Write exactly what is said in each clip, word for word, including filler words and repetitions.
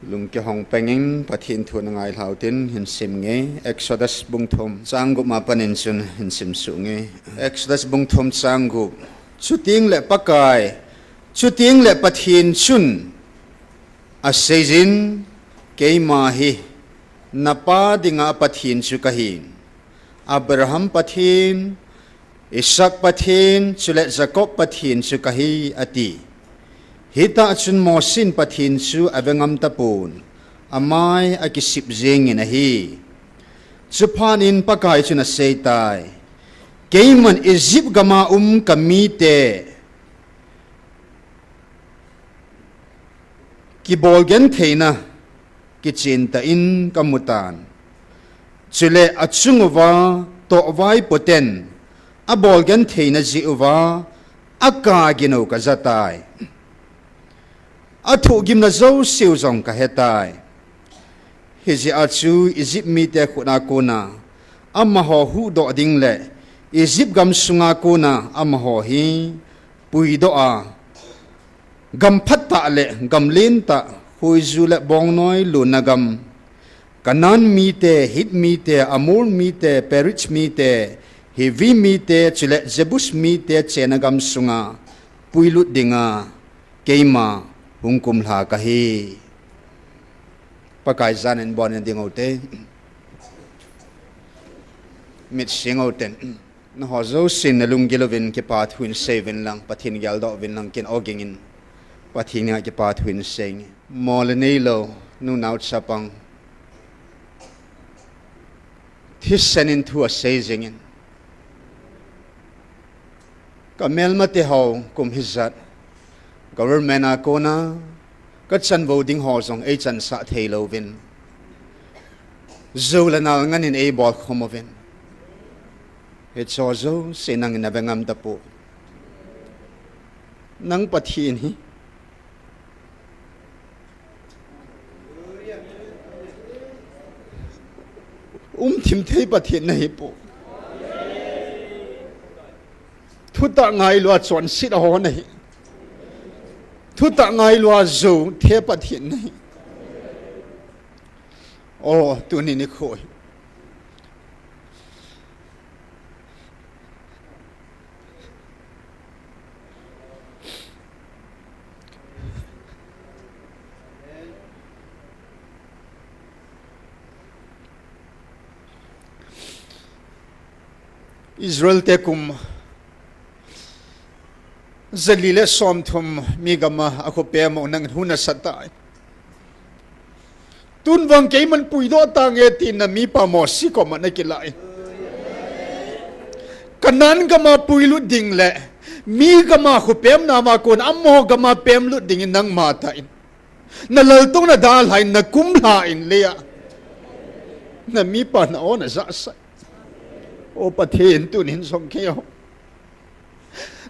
Lungkihong pengin Pathen thu na ngai lhau tin hin sim nge. Exodus bung thum chang gup ma panin chun hin sim suh nge. Exodus bung thum chang gup. Chuteng le Pakai, chuteng le Pathen chun aseijin, keima hi napa dinga Pathen chu kahi. Abraham Pathen, Isaac Pathen, chule Jacob Pathen chu kahi, ati. Hitah chun Mosen Pathen chu avengam tapon, amai akisip jengin ahi. Chuphat in Pakai chun aseitai. Keiman Egypt gama um kamite kibol gentheina kichen tah in kamutan. Chule achung uva tohvaipoten abol gentheina jeh uva akah gin u kajatai. Athohgimna jouseu jong kahetai. Hijeh a chu Egypt mite khut a kona amaho huhdoh ding le Egypt gam sunga kona amaho hi puidoh a, gam phatah le gam lentah, huiju le bongnoi lonna gam, Canaan mite, Hit mite, Amor mite, Periz mite, Hivi mite, chule Jebus mite chenna gam sunga puilut dinga keima hung kumlha kahi. Pakai janin bonin ding ute. Mit sing uten. Naho jousen nalunggil uvin kipathu in seiyun lang, Pathen geldoh uvin lang, kin ogingin Pathen a kipathu in seinge. Mo le nei lou, nunao chapang, thisenin thu asei jingin. Kamelmate ho kum hijat government a kona kachanvou ding ho jong eichansah thei louvin, jou le nal nganin eibolkhum uvin. Hicho jouse nangin navengam tapon. Nang Pathen hi umthim thei Pathen nahipon. Thutah ngailua chonset ho nahi. Thutah ngailua jou thei Pathen nahi. O, tuni nikho hi Israel te kum jali le somthum mi gama akhopem u nangin hung nasatai. Tun vang keiman puidoh tange tin namipa Mosi koma nakilah in. Canaan gama puilut ding le mi gama khopemna ma kon amaho gama pemlut dingin nangma tah in nalaltouna dalhan nakumlhan leiya namipa na-o najahsah. O Pathen, tunin jong keiho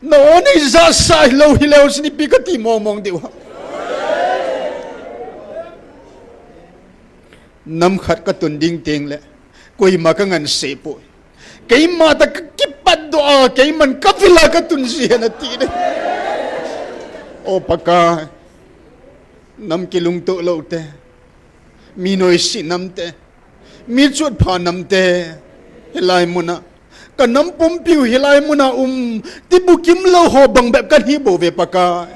na-o neijahsah lou hileu chun ipi kati mongmong diu ham. Nam khat katun ding tengle koima kangansei poi. Keima tah kakipatdoh a, keiman kavil a katun ji hen ati ding. O Pakai, nam kilungtoh loute, mi noise namte, mi chotpha namte, hilai muna kanam pumpiu hilai muna um, tibukim lou ho bang bep kahi bouve Pakai.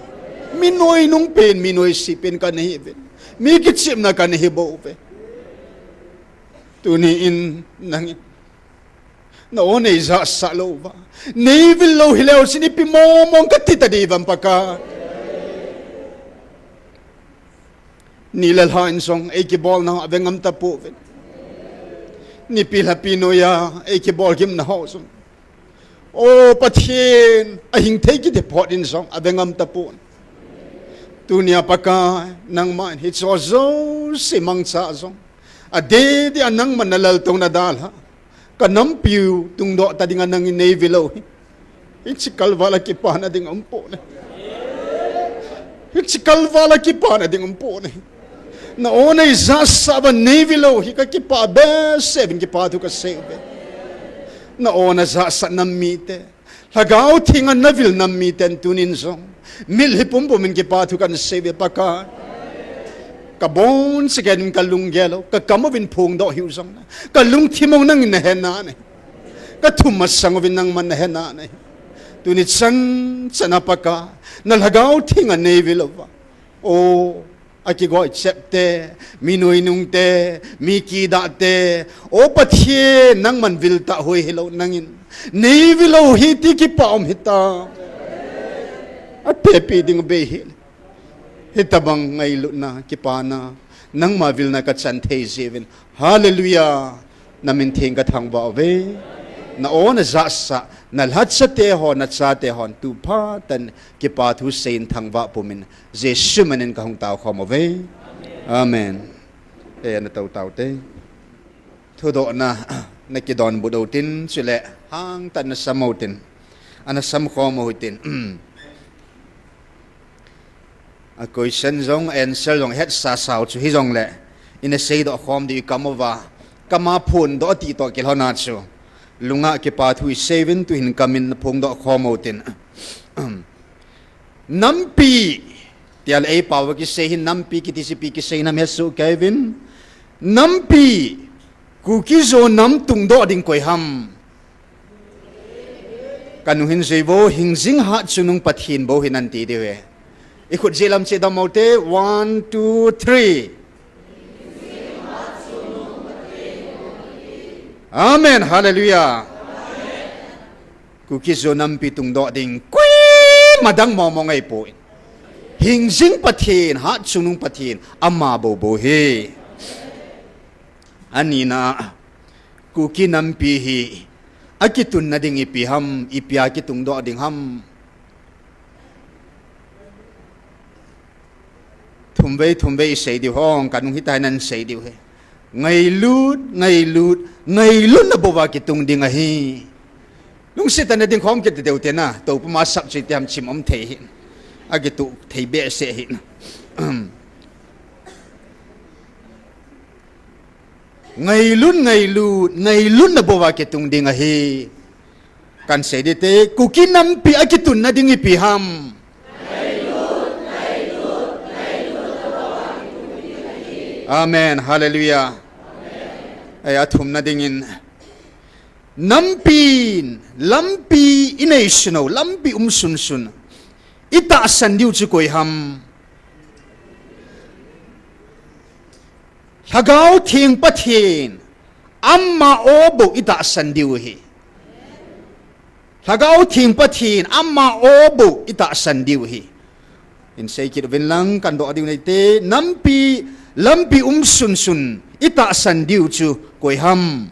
Mi noinung pen, mi noise pen kahiuve. Mi kichepna kahi bouve. Tunin nangin na-o neijahsah louva, neivil lou hileu chun ipi mongmong kati tadiu vem Pakai. Ni le lha in jong eikibolnau avengam tapouvin, nipi lhapi noiya eikibol gimnau jong, O Pathen, ahing thei kiti phot in jong avengam tapon. Tunia Pakai, nangman hicho jouse mangcha jong, adeh dia nangman nalaltouna dalha kanampiu tungdoh tadinga nangin neivil u hi, hiche kalval a kipana ding umpon ahi. Hiche kalval a kipana ding umpon ahi. Na-o neijahsah uva neivil u hi kakipah behseh uvin kipathu kasei uve. Na-o najahsah nam mite, Lhagao Thenga navil nam miten tunin jong mitlhi pumpumin kipathu kahin sei uve Pakai. Kabonchauva kalunggel u, kakam uvin phongdoh hiu jongle, kalungthim u nangin nahe nai. Kathum masang uvin nangman nahe nai. Tuni chan chana Pakai, na Lhagao Theng a neivil uva, o, akigoi chepte, mi nuinungte, mi kidahte, o Pathen, nangman viltah hoi hilou nangin neivil u hi ti kipa um hita. Atepi ding bei hi. Hitobang ngailutna, kipana, nangma vilna kachan thei jiuvin. Hallelujah. Namin theng kathangvah uve. Na o, na jahsah, na lhachate ho, na chate hon tu phat tah in kipa thu seiyin thangvah pumin, Jesu minin kahung taokhom uve. Amen. E, na tou taute. Thudohna nakidonbut utin, chule hangtah in nasam utin, ana samkhom utin. A question jong, answer jong hetsah sao chu hijongle, ina seidoh khom diu ikam uva, kama phondoh ti toh kilhona chu, lunga kipa thu iseiuvin, tuhin kamin naphongdoh khom utin. Nampi, tia le eipao a kisei hin nampi kiti chu ipi kisei nam hesoh kei uvin. Nampi, Kuki-Zo nam tungdoh ding koi ham? Kanu hin jui uvo, hingjing hatchungnung Pathen bou hi nan ti diu ahi. Ikhut jih lam cheh dam ute, one, two, three. Amen, hallelujah. Kuki-Zo nampi tungdoh ding koima dang momo ngei poi. Hingjing Pathen, hatchungnung Pathen, ama bou bou ahi. Anina, Kuki nampi hi akitunna ding ipi ham, ipi a kitungdoh ding ham? Thumvei, thumvei isei diu hong, kanung hitia hin nasei diu ahi. Ngailut, ngailut, ngailutna bou a kitung ding ahi. Lungset tah in nading khom kit diu te na, topa ma sap chu iti ham chim um thei ahi. Akituh thei behseh ahi. Ngailut, ngailut, ngailutna bou a kitung ding ahi. Kan sei ding te, Kuki nampi akitunna ding ipi ham? Amen, hallelujah. Ei, athumna dingin, nampi, lampi inei sun u, lampi um sun sun, itahsan diu chu koi ham? Lhagao Theng Pathen, ama o bou itahsan diu ahi. Lhagao Theng Pathen, ama o bou itahsan diu ahi. Hin sei kit uvin lang, kan doh diu nei te, nampi, lampi um sun sun, itahsan diu chu koi ham?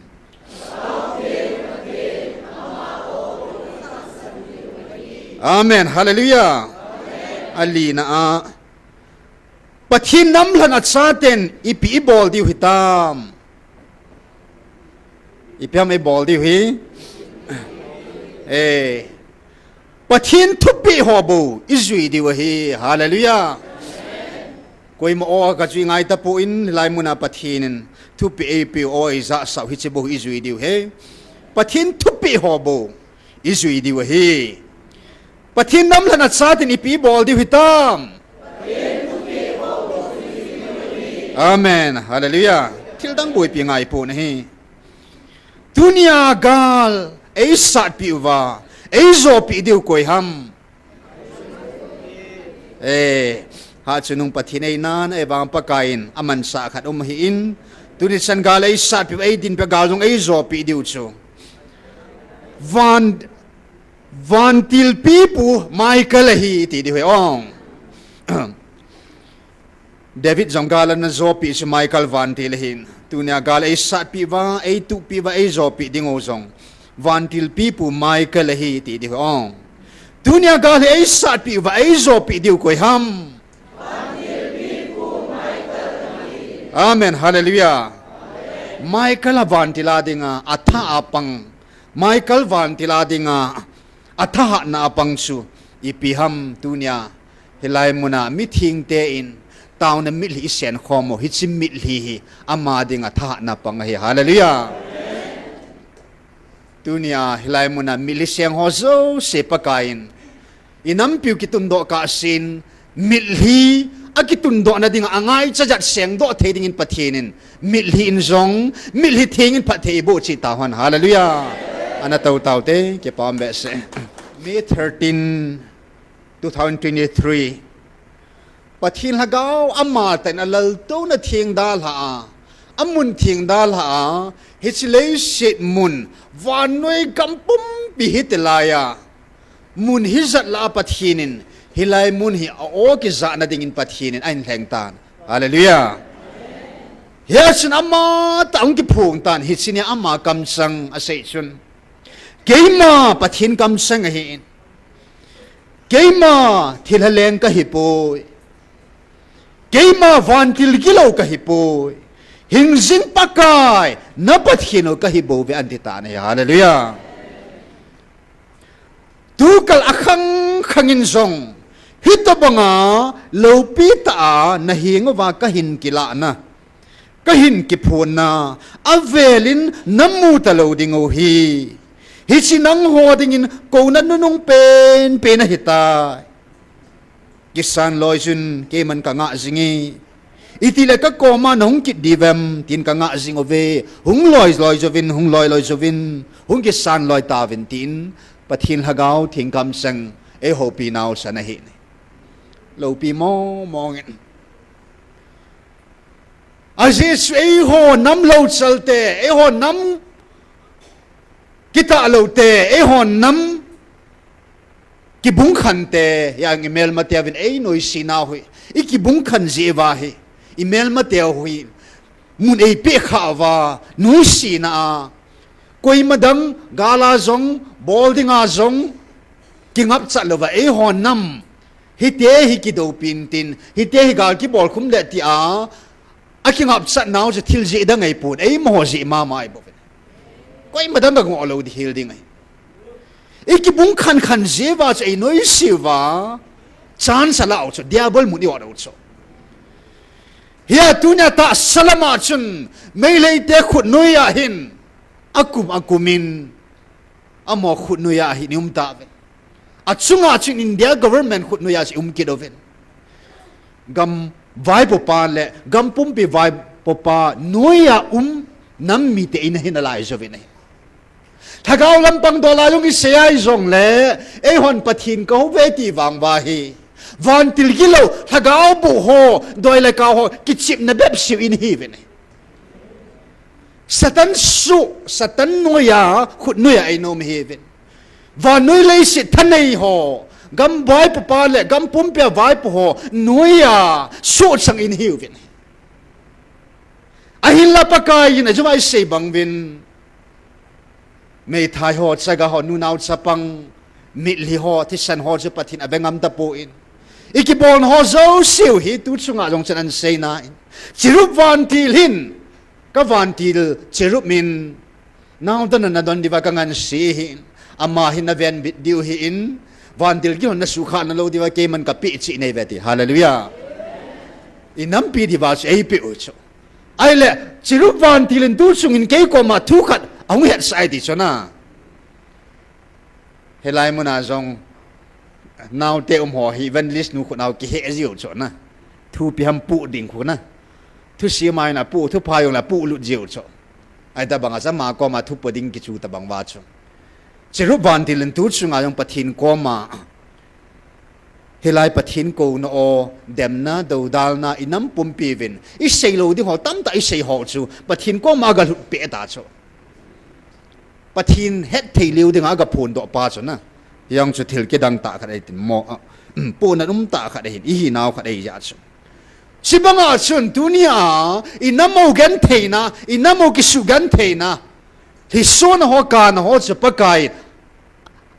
Amen. Hallelujah. Alina a, Pathen namlhen a chaten ipi ibol diu hitam? Ipi ham ibol diu hi? Eh, Pathen thupeh ho bou ijui diu ahi. Hallelujah. Koima o a kajui ngai tapon, hilai muna Pathen in thupeh eipeh u o ijahsah u hiche bou ijui diu ahi. Pathen thupeh ho bou ijui diu ahi. Pathen namlhen a chaten ipi ibol diu hitam? Amen. Hallelujah. Thil dang bou ipi ngai pon ahi. Tunia gal eisatpeh uva, eijopeh diu koi ham? Eh, hatchungnung Pathen einan, ahivang Pakai in amansah khat um ahin. Tuni chan gal eisatpeh uva, eidinpeh, gal jong eijopeh diu chu van, vantil pipu Michael ahi ti diu ahi ong. David jong gal ana jopeh chu Michael vantil ahin. Tunia gal eisatpeh uva, eituhpeh uva, eijopeh ding u jong vantil pipu Michael ahi ti diu ahi ong. Tunia gal hi eisatpeh uva, eijopeh diu koi ham? Amen. Hallelujah. Michael a vantil a dinga atha a pang. Michael vantil a dinga athahatna a pang chu ipi ham? Tunia hilai muna mithengte in taona mitlhi isenkhom u, hiche mitlhi hi ama dinga thahatna pang ahi. Hallelujah. Tunia hilai muna mitlhi seng ho jouse Pakai in inampiu kitundoh kahsen, mitlhi akitundoh nading a, angaicha jat sengdoh thei dingin Pathen in mitlhi in jong, mitlhi theng in phatthei eiboh cheh tahen. Hallelujah. Ana tou taute, kipah behseh. May thirteen, two thousand twenty-three. Pathen Lhagao amatah in alaltouna theng dalha a, amun theng dalha a, hiche leiset mun, vannoi gam pumpi hiti laiya, mun hijat lah a Pathen in, hilai mun hi a-o kijahna dingin Pathen in ahin lheng tan. Hallelujah. Hichun amatah ahung kiphong tan, hiche nia ama kamchang asei chun, keima Pathen kamchang ahin, keima thilha leng kahipoi, keima vantil gilou kahipoi, hingjing Pakai na Pathen u kahibouve, ati tan ahi. Hallelujah. Tukal akhang khang in jong, hitobanga loupitah a nahenguva kahin kilahna, kahin kiphonna, avel in namu talou dingu hi, hiche nangho dingin kouna nunung penpen ahitai. Kisan loi chun keiman kangah jinge, itile kakoma nahung kit diuvem tin kangah jing uve. Hung loi loi jouvin, hung loi loi jouvin, hung kisan loi tauvin tin Pathen Lhagao theng kamchang eihoupi nau sa ahi. Loupi mong mong in. Ajeh chu eiho nam louchalte, eiho nam kitah loute, eiho nam kibungkhante, jong imelmateu vin einoise nau hi, ikibungkhan jeh uva hi, imelmateu hi mun eipeh khah uva, noisena a, koima dang gal a jong, bol dinga jong kingapchat louva, eiho nam hite hi kidopin tin, hite hi gal kibol khum le tia akingapchat nau chu thil jeh dang ahipon, eimaho jeh mama ahibouvin. Koima dang kangoh lou ding hel ding ahi. Ikibungkhan khan jeh uva chu einoise uva, chance alah u chu, diabol mun i-ot u chu. Hia tunia tahsa lama chun, Meiteite khutnoi a hin, akum akum in, amaho khutnoi a hin i um tauve. Achunga chun India government khutnoi a chu i um kit uvin. Gam vaipopa le gam pumpi vaipopa noiya um nam mite in ahin alai jouvin ahi. Lhagao lampang dola jong isei a ijongle, eihon Pathen kahouve ti vang uva hi, vantil gilou, lhagao boh ho, doi le kau ho kichepna bepseh in ihiuvin ahi. Satan soh, Satan noiya, khutnoiya eina um ihiuvin. Vannoi leiset thanei ho, gam vaipopa le gam pumpia vaipo ho noiya sohchang in ihiuvin. Ahinla Pakai in ajouva isei bang uvin, meithai ho, chaga ho, nunao chapang, mitlhi ho, thisan ho chu Pathen in ave ngam tapon, ikibolna ho jouseu hi tu chunga jong chun ahin seina in, cherub vantil hin, ka vantil cherub in naotah a nadon diuva kangansei ahin, ama hin navenbit diu ahin, vantil gilou nasuhkhah nalou diuva keiman kapeh cheh nahiuve ati. Hallelujah. Inampi diuva chu eipeh u chu. Ahile cherub vantil in tu chungin kei koma thu khat ahung hetsah e ti chu na. Hilai muna jong naote um ho hi evangelist nu khut nau kiheh jiu chu na. Thupi ham poh ding khu na. Thusim a hin apoh, thupha jong le apoh lut jiu chu. Ahitobanga chu ama koma thupo ding kichu tobang uva chu, cherub vantil in tu chunga jong Pathen koma hilai Pathen kouna o, demna, doudalna, inam pumpi uvin isei lou ding ho tamtah isei ho chu Pathen koma agalhut peh ta chu. Pathen hetthei leu dinga agaphondoh pa chu na. Hijong chu thil kidang tah khat ahi tin mo, a, pohnat um tah khat ahin, ihinau khat ahijeh chun. Chubanga chun tunia inam u gentheina, inam u kisugentheina, lhisona ho, kana ho chu Pakai in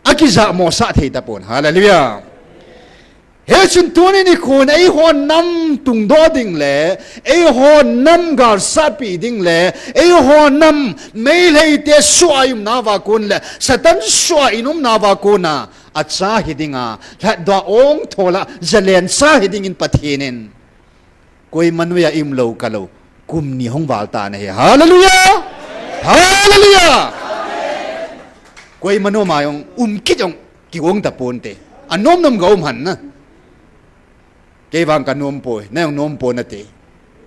akijahmosah thei tapon. Hallelujah. Hichun tuni nikhon eihon nam tungdoh ding le, eihon nam galsatpi ding le, eihon nam Meiteite soh a i umnauva kon le Satan soh a i umnauva kona, acha hidinga, lhatdoh a ongthol a jalencha hidingin Pathen in koima noiya i um lou kalou kum ni hung val tan ahi. Hallelujah. Hallelujah. Koima noma jong um kit jong kigong taponte. Anom nom ga um hen na. Kei vang kanom poi, nang jong nom poi nate.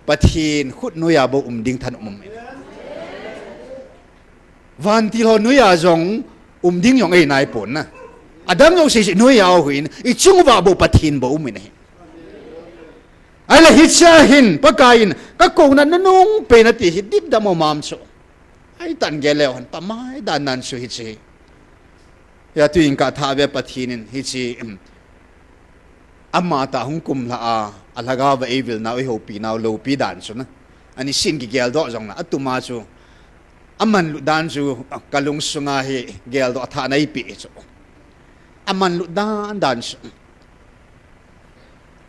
Pathen khut noiya bou um ding thanom um in. Vantil ho noiya jong um ding jong einai pon na. Adang jong sese noiya u hin, ichung uva bou Pathen bou um in ahi. Ahile hichea hin, Pakai in, kakouna nunung pen ati hi dipdam um am chu. Ahi tan gel leu hen, pamai dan nan chu hiche. Hia tuin katha ve Pathen in, hiche, um, amatah hung kumlha a, alhagao va eivilnau, eihoupinau, loupi dan chu na. Ani sin kigeldoh jong na, atuma chu. Amanlut dan chu, kalung sunga hi geldoh thah neipe chu. Amanlut dan dan chu.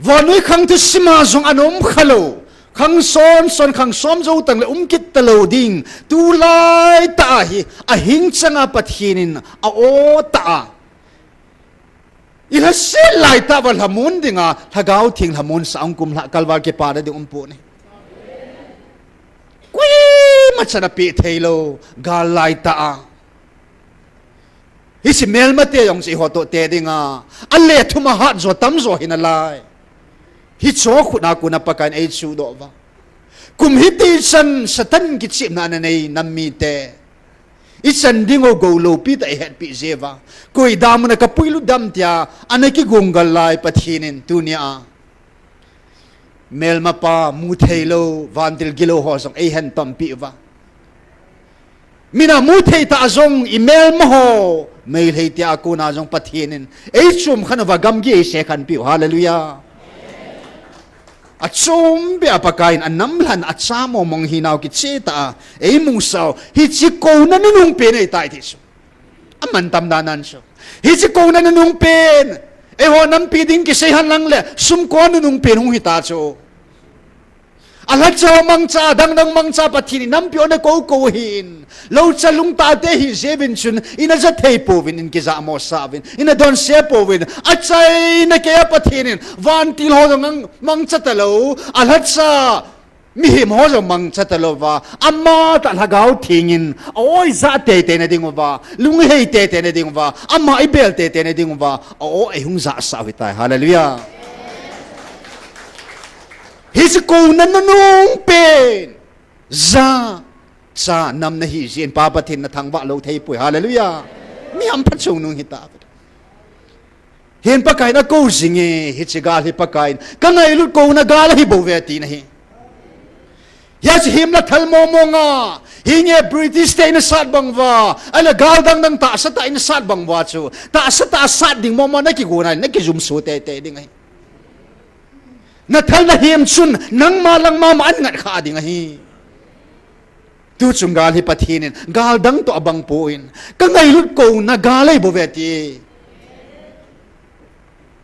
Vannoi khang thusima jong ana um khalou. Khang son son, khang som jou tang le um kit talou ding. Tulaitah a hi, ahing changa Pathen in a-o tah a. Ilhaset laitah uva lhamon dinga, Lhagao Theng lhamon sa hung kumlha kalval kipana ding um pon ahi. Koima chan apeh theilou, gal laitah a. Hiche melmate jong chu eiho toh te dinga, ale thum ahat jo tamjo hinalai. Hicheho khut a kona Pakai in eichuhdoh uva. Kum hiti chan Satan kichepna ana nei nam mite. Ichan ding u gou loupi tah ihetpeh jeh uva. Koi damun a kapuilut dem tia, ana kigonggal lai Pathen in tunia. Melmapa, mutheilou, vantil gilou ho jong eihen tompeh uva. Mina muthei tah jong imelma ho, Meitei tia kona jong Pathen in eichom khen uva, gamgi eise khenpeh u. Hallelujah. Achom beh a Pakai in anam lhan acha mongmong hinau kicheh tah a eimusau, hiche kouna nunung pen ahitai ti chu. Amantam dan nan chu. Hiche kouna nunung pen. Eiho nampi ding kisei henlang le, sumkon nunung pen hung hita chu. Alhacha mangcha, dangdang mangcha Pathen in nampi ho ana koukou ahin. Loucha lungtah te hijeh uvin chun, ina ja thei pouvin, in kijahmosah uvin, ina donse pouvin. Achaina keiya Pathen in, vantil ho jong mangcha talou, alhacha mihem ho jong mangcha talouva, amatah Lhagao Theng in, a-o ijah teitei na ding uva, lunghei teitei na ding uva, ama ibel teitei na ding uva, a-o eihung jahsah u ahitai. Hallelujah. Hiche kouna nunung pen, ja, cha nam nahi jeh in Pa Pathen nathangvah lou thei poi. Hallelujah. Mi hampha chungnung hita. Hin Pakai in akou jinge, hiche gal hi Pakai in, kangailut kouna gal ahi bouve tina ahi. Hiche himla thal mongmonga, hinge British te in asat bang uva, ahile gal dangdang tahsa tah in asat bang uva chu, tahsa tah a sat ding mongmong nakigona, nakijumso teitei ding ahi. Nathal nahem chun, nangma langma ma an ngat kha ding ahi. Tuchung gal hi Pathen in, gal dang toh abang poi, kangailut kouna gal ahi bouve ti.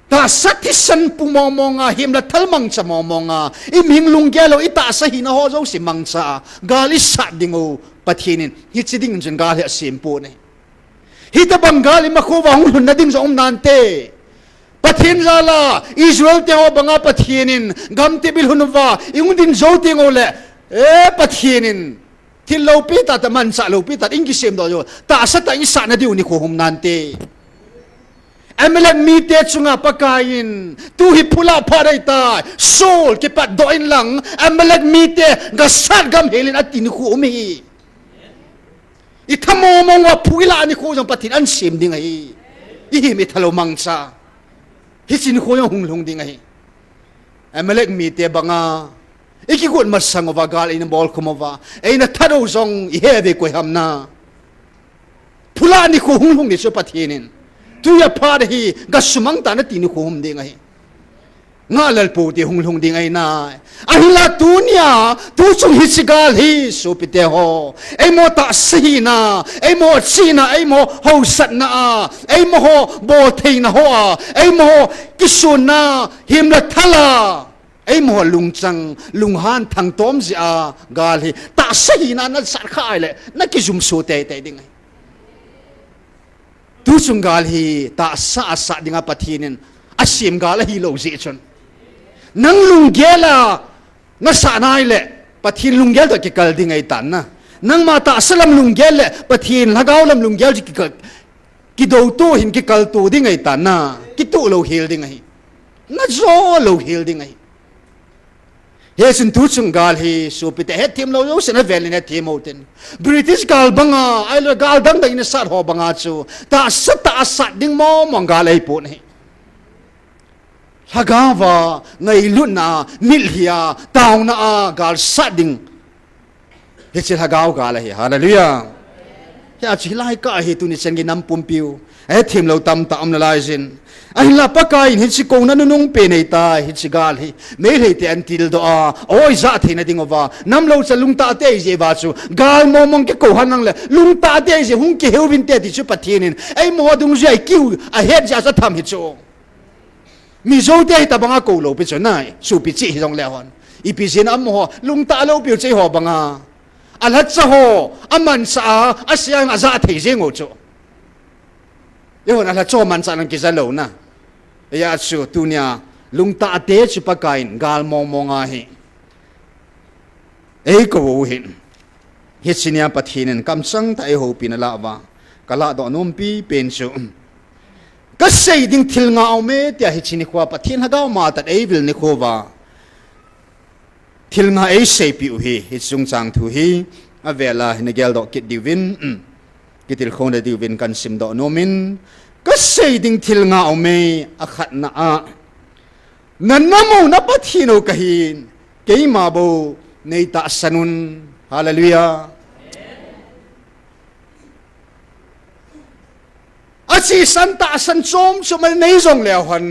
Tahsa thisan pu mongmonga, himla thal mangcha mongmonga, imihing lunggel lou, itahsa hina ho jouse mangcha a, gal isat ding u, Pathen in, hiche ding chun gal hi asem pon ahi. Hitobang gal imakhouva hung lhunna ding jong um nante. Pathen jal a, Israel te ho banga Pathen in, gamtep ilhun uva, ihung ding jou teng ule, e Pathen in, thil loupi tah tah, manchah loupi tah tah, ikisemdoh jou, tahsa tah isatna diu nikho hung um nante. Amalek mite chunga Pakai in, tu hi phulah phat ahitai, Saul kipatdoh inlang, Amalek mite, gasat gam helin ati nikho um ahi. Itha mongmong uva phu ilah nikho jong Pathen in asem ding ahi. Ihem ithalou mangcha. Hiche nikho jong hung lhung ding ahi. Amalek mite banga, ikigot masang uva gal eina bolkhum uva, eina that u jong iheuve koi ham na. Phulah nikho hung lhung ding chu Pathen in, tuia phat hi gasumang tan ati nikho hung um ding ahi. Ngahlel pou ti hung lhung ding ahi nai. Ahinla tunia, tuchung hiche gal hi, sopite ho, eimaho tahsa hina, eimaho chihna, eimaho haosatna a, eimaho boltheina ho a, eimaho kisonna, himla thal a, eimaho lungchang, lunghan thangtom jeh a gal hi, tahsa hina nasat kha ahile, nakijumso teitei ding ahi. Tuchung gal hi tahsa a sat dinga Pathen in asem gal ahilou jeh chun, nang lunggel a nasat nai le Pathen lunggel toh kikal ding ahitan na. Nangma tahsa lam lunggel le Pathen lhagao lam lunggel chu kikal, kidouto hin kikalto ding ahitan na. Kitoh lou hel ding ahi. Na jo lou hel ding ahi. Hichun tuchung gal hi, sopite, hethem lou jousen avel in hethem utin. British gal banga, ahilou gal dang dang in asat ho banga chu, tahsa tah a sat ding mong mong gal ahipon ahi. Lhagaova ngailutna, mitlhi a, taona a gal sat ding. Hiche lhagao gal ahi, hallelujah. Hiche hilai kah hi tuni chan gei nam pumpiu, hethem lou tamtah um nalaiyin. Ahinla Pakaiyin hiche kouna nunung pen ahitai, hiche gal hi Meiteite ahin tildoh a, oi, ijat theina diuva, nam lou cha lungtah tei jeh uva chu, gal mong mong kikou henlang le, lungtah tei jeh hung kiheu vinte ti chu Pathen in eimaho dungjuia ikihou, ahet jeh a chu atham hi chu. Mijote hitobanga kou lou pi chu nai, sopi cheh hijongle hon. Ipi jeh a amaho lungtah lou piu chu eiho banga, alhacha ho amanchah a, aseijin ajat thei jeng u chu. Eihon alhacha ho manchah lang kija lou na. Hijeh a chu tunia lungtah te chu Pakaiyin gal mong mong ahi. Eikou u hin. Hiche nia Pathen in kamchang tah a eihoupina lah uva, kalahdoh nompi pen chu, kasei ding thil nga aume tia hiche nikhoa Pathen lhagao matah in eivil nikho uva, thil nga eiseipeh u hi, hiche chungchang thu hi, avel a hin geldoh kit diuvin, um, kitilkhouna diuvin kahin simdoh nomin, kasei ding thil nga aume, akhatna a, na nam u na Pathen u kahin, keima bou neitahsan un. Hallelujah. Achesan tahsan chom chom a nei jongleu hen,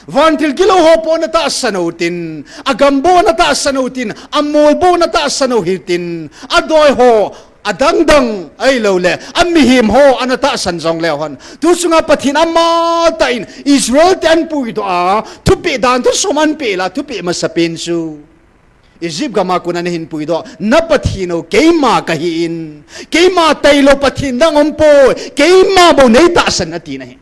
vantil gilou ho bou natahsan utin, agam bou natahsan utin, amol bou natahsan u hitin, adoi ho, adang dang ahilouleh, amihem ho anatahsan jongleu hen. Tuchunga Pathen amatah in Israel te ahin puidoh a, thupeh dan thusom ahin peh a, thupeh masapen chu, Egypt gam a kon a nahin puidoh, na Pathen u keima kahin, keima tailou Pathen dang aumpoi, keima bou neitahsan atina ahi.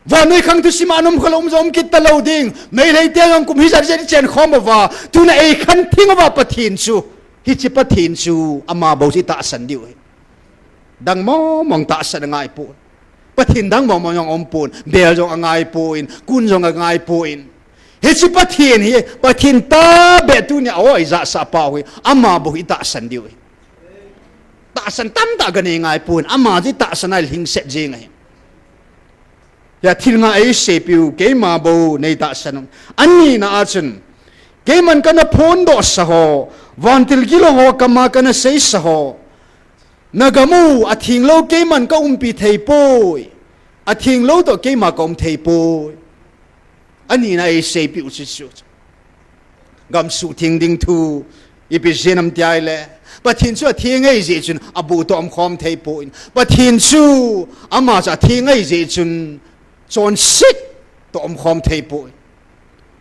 Vannoi khang thusim a naum khalou um jong um kit talou ding, Meitei te jong kum hijat jat ichenkhom uva, tuna eikhen theng uva Pathen chu, hiche Pathen chu, ama bou chu itahsan diu ahi. Dang mong mong tahsan angaipoi. Pathen dang mong mong jong aumpon, Baal jong angaipon, Kun jong angaipon. Hiche Pathen hi, Pathen tahbeh tunia ijat sah pau hi, ama bou hi itahsan diu ahi. Tahsan tamtah ganei ngaipon, ama chu itahsan a ilhingset jeng ahi. Hia thil nga eiseipeh u, keima bou neitahsan un. Anina a chun, keiman kana phondohsa ho, vantil gilou ho kama kana seisa ho, nagam u athenglou keiman kaumpi theipoi, athenglou toh keima kaum theipoi. Anina eiseipeh u chu chu, gam suhtheng ding thu, ipi jeh ham tia ahile, Pathen chu atheng ahijeh chun aboh toh umkhom theipoi. Pathen chu ama chu atheng ahijeh chun chonset toh umkhom theipoi.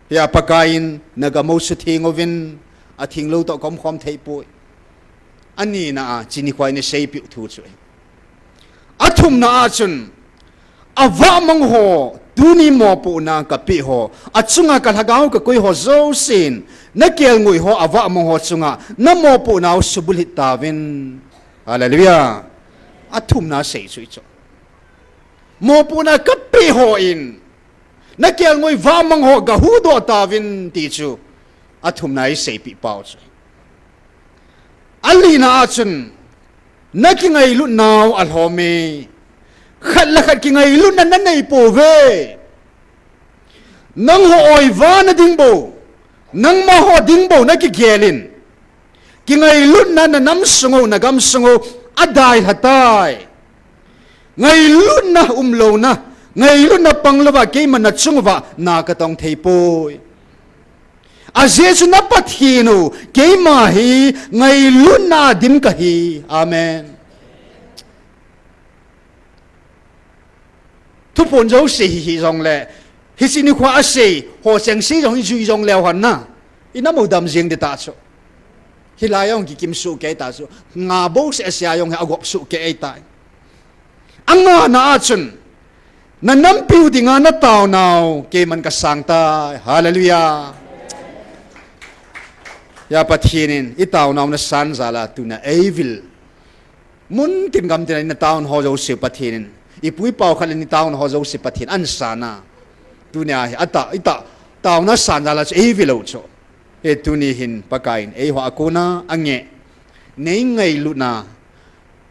Hia Pakaiyin nagam u sutheng uvin, athenglou toh kaumkhom theipoi. Anina a, hiche nikhoa ina seipeh u thu chu ahi. Athumna a chun, avahmang ho, tuni mopohna kapeh ho, achunga kalhagao kakoi ho jousen, nakelngoi ho avahmang ho chunga namopohna u subulhit tauvin. Hallelujah. Athumna sei chu hichu. Mopohna kapeh hon, nakelngoi vahmang ho gahuhdoh tauvin ti chu, athumna eiseipeh pau chu. Alina a chun, nakingailutnau alhome. Khat le khat kingailutna naneipouve. Nangho oivana ding bou, nangma ho ding bou nakigel in, kingailutna nanam sung u, nagam sung u adailha tai. Ngailutna umlouna, ngailutna panglouva keiman nachung uva na katong theipoi. Ajeh chu na Pathen u, keima hi ngailutna a dim kahi. Amen. Thuphon jouse hi hijongle, hiche nikhoa asei ho chengse jong ijui jongleu hen na, inam u dam jeng ding tah chu. Hilai a jong kikim soh kei tah chu. Nga bouseh asei a jong hi agop soh kei tai. Angana a chun, nanampiu dinga nataonau keiman kasang tai. Hallelujah. Hia Pathen in itaonau nasan jal a tuna eivil, muntin gamtin a ina taon ho jouse Pathen in Ipu ipa khat le ni taona ho jouse Pathen in ahin san a. Tunia hi, ata, ita, taona san jal a chu, eivil u chu. Hi tuni hin Pakaiyin, eiho a kona angeh. Nei ngailutna,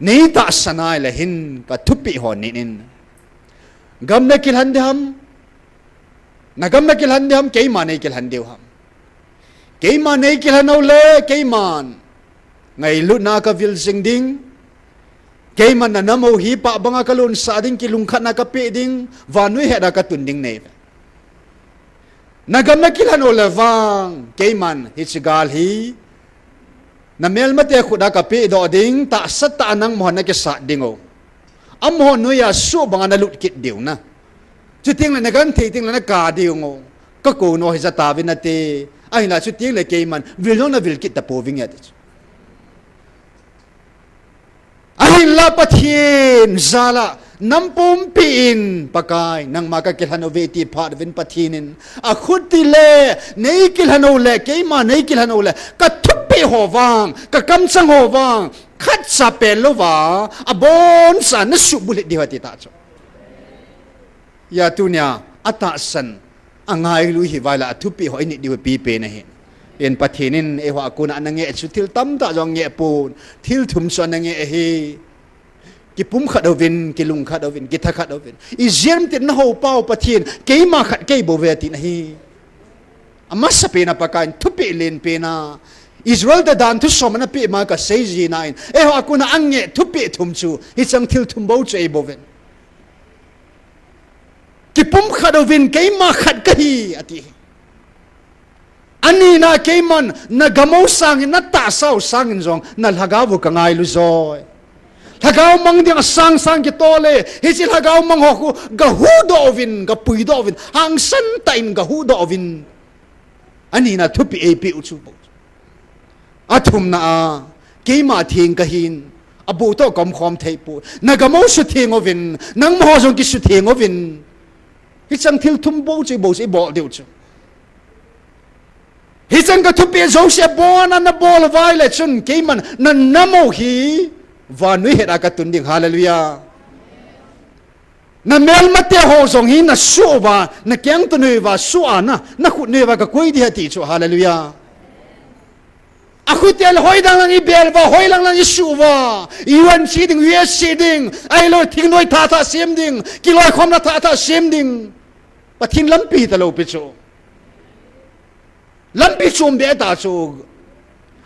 nei tahsan a ahile hin ka thupeh ho nit in. Gam na kilhen ding ham. Na gam na kilhen ding ham, keima nei kilhen diu ham. Keima nei kilhen u le, keiman ngailutna ka vil jing ding. Keiman na nam u hi pah banga ka lonsah ding, kilungkhatna ka peh ding, vannoi het a ka tun ding nei ve. Na gam na kilhen u le vang, keiman hiche gal hi na melmate khut a ka pehdoh ding, tahsa tah a nangma hon na kisat ding u. Amaho noi a suh banga na lut kit diu na. Chuteng le na genthei teng le na kap diu ngo. Ka kou nau hi ja tauvin ati. Ahinla chuteng le keiman vil jong na vil kit tapouving e ati chu. Ahinla Pathen jal a nam pumpi in Pakai, nangma ka kilhen uve ti phat uvin Pathen in, akhut tile, nei kilhen u le, keima nei kilhen u le, ka thupeh ho vang, ka kamchang ho vang, khatcha pelou va, aboncha na suhbulhit diu ati ta chu. Hia tunia, atahsan, angailu hi vaila athupeh ho init diu pipen ahi. Hin Pathen in eiho a kona ana ngeh chu thil tamtah jong angeh pon, thil thum chu ana ngeh ahi. Kipumkhat uvin, kilungkhat uvin, kithakhat uvin. Ijeh inem itile nahou pau Pathen, keima khat kei bou ve ati nahi. Amasapen a Pakaiyin thupeh lenpen a Israel te dan thusom ana peh ma kasei jing in, eiho a kona angeh thupeh thum chu, hicheng thil thum bou chu eibouvin. Kipumkhat uvin keima khat kahi, ati. Anina keiman, na gam u sangin, na tahsa u sangin jong, na lhagao u kangailu joi. Lhagao mang ding asang sang kitol e, hiche lhagao mang ho khu, gahuhdoh uvin, gapuidoh uvin, hangsan tah in gahuhdoh uvin. Anina thupeh eipeh u chu bou. Athumna a, keima theng kahin, abou toh kaumkhom thei poi. Na gam u sutheng uvin, nangma ho jong kisutheng uvin. Hicheng thil thum bou chu, bou chu ibol diu chu. Hicheng ka thupeh jouse abon a nabol uva ahile chun keiman na nam u hi vannoi het a katun ding. Hallelujah. Na melmate ho jong hi nasuh uva, nakengto noi uva suh a na, nakhut noi uva kakoi ding ahi ti chu. Hallelujah. Akhut teng le hoilang lang ibel uva, hoilang lang isuh uva, U N che ding, U S che ding, ahilou thingnoi thatha sem ding, kiloikhomna thatha sem ding. Pathen lampi talou pi chu. Lampi chom be ta chu.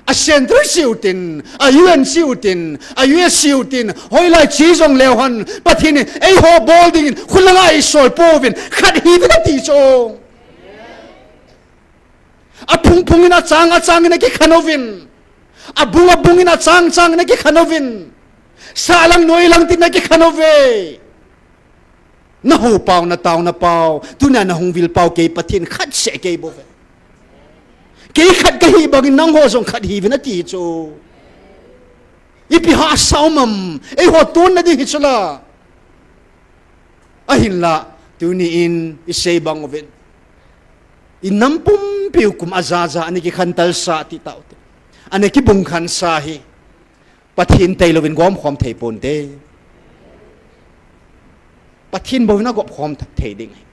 A Central che utin, a U N che utin, a U S che utin, hoilai che jong leu hen, Pathen in eiho bol dingin, khulanga eisol pouvin, khat hiuvin ati chu. Aphung phungin achang achangin akikhen uvin. Abung abungin achang changin akikhen uvin. Sahlang noilang tin akikhen uve. Nahou pau, nataona pau, tunia nahung vil pau kei Pathen khat seh kei bouve. Kei khat kahi bangin nangho jong khat hiuvin ati chu. Ipi hahsa um am, eiho tonna ding hi chu la. Ahinla, tuni in isei bang uvin. Inam pumpiu kum ajaja ana kikhantel sa ti taute. Ana kibung khansa hi. Pathen tailouvin gomkhom thei ponte. Pathen bouvin agopkhom thei ding ahi.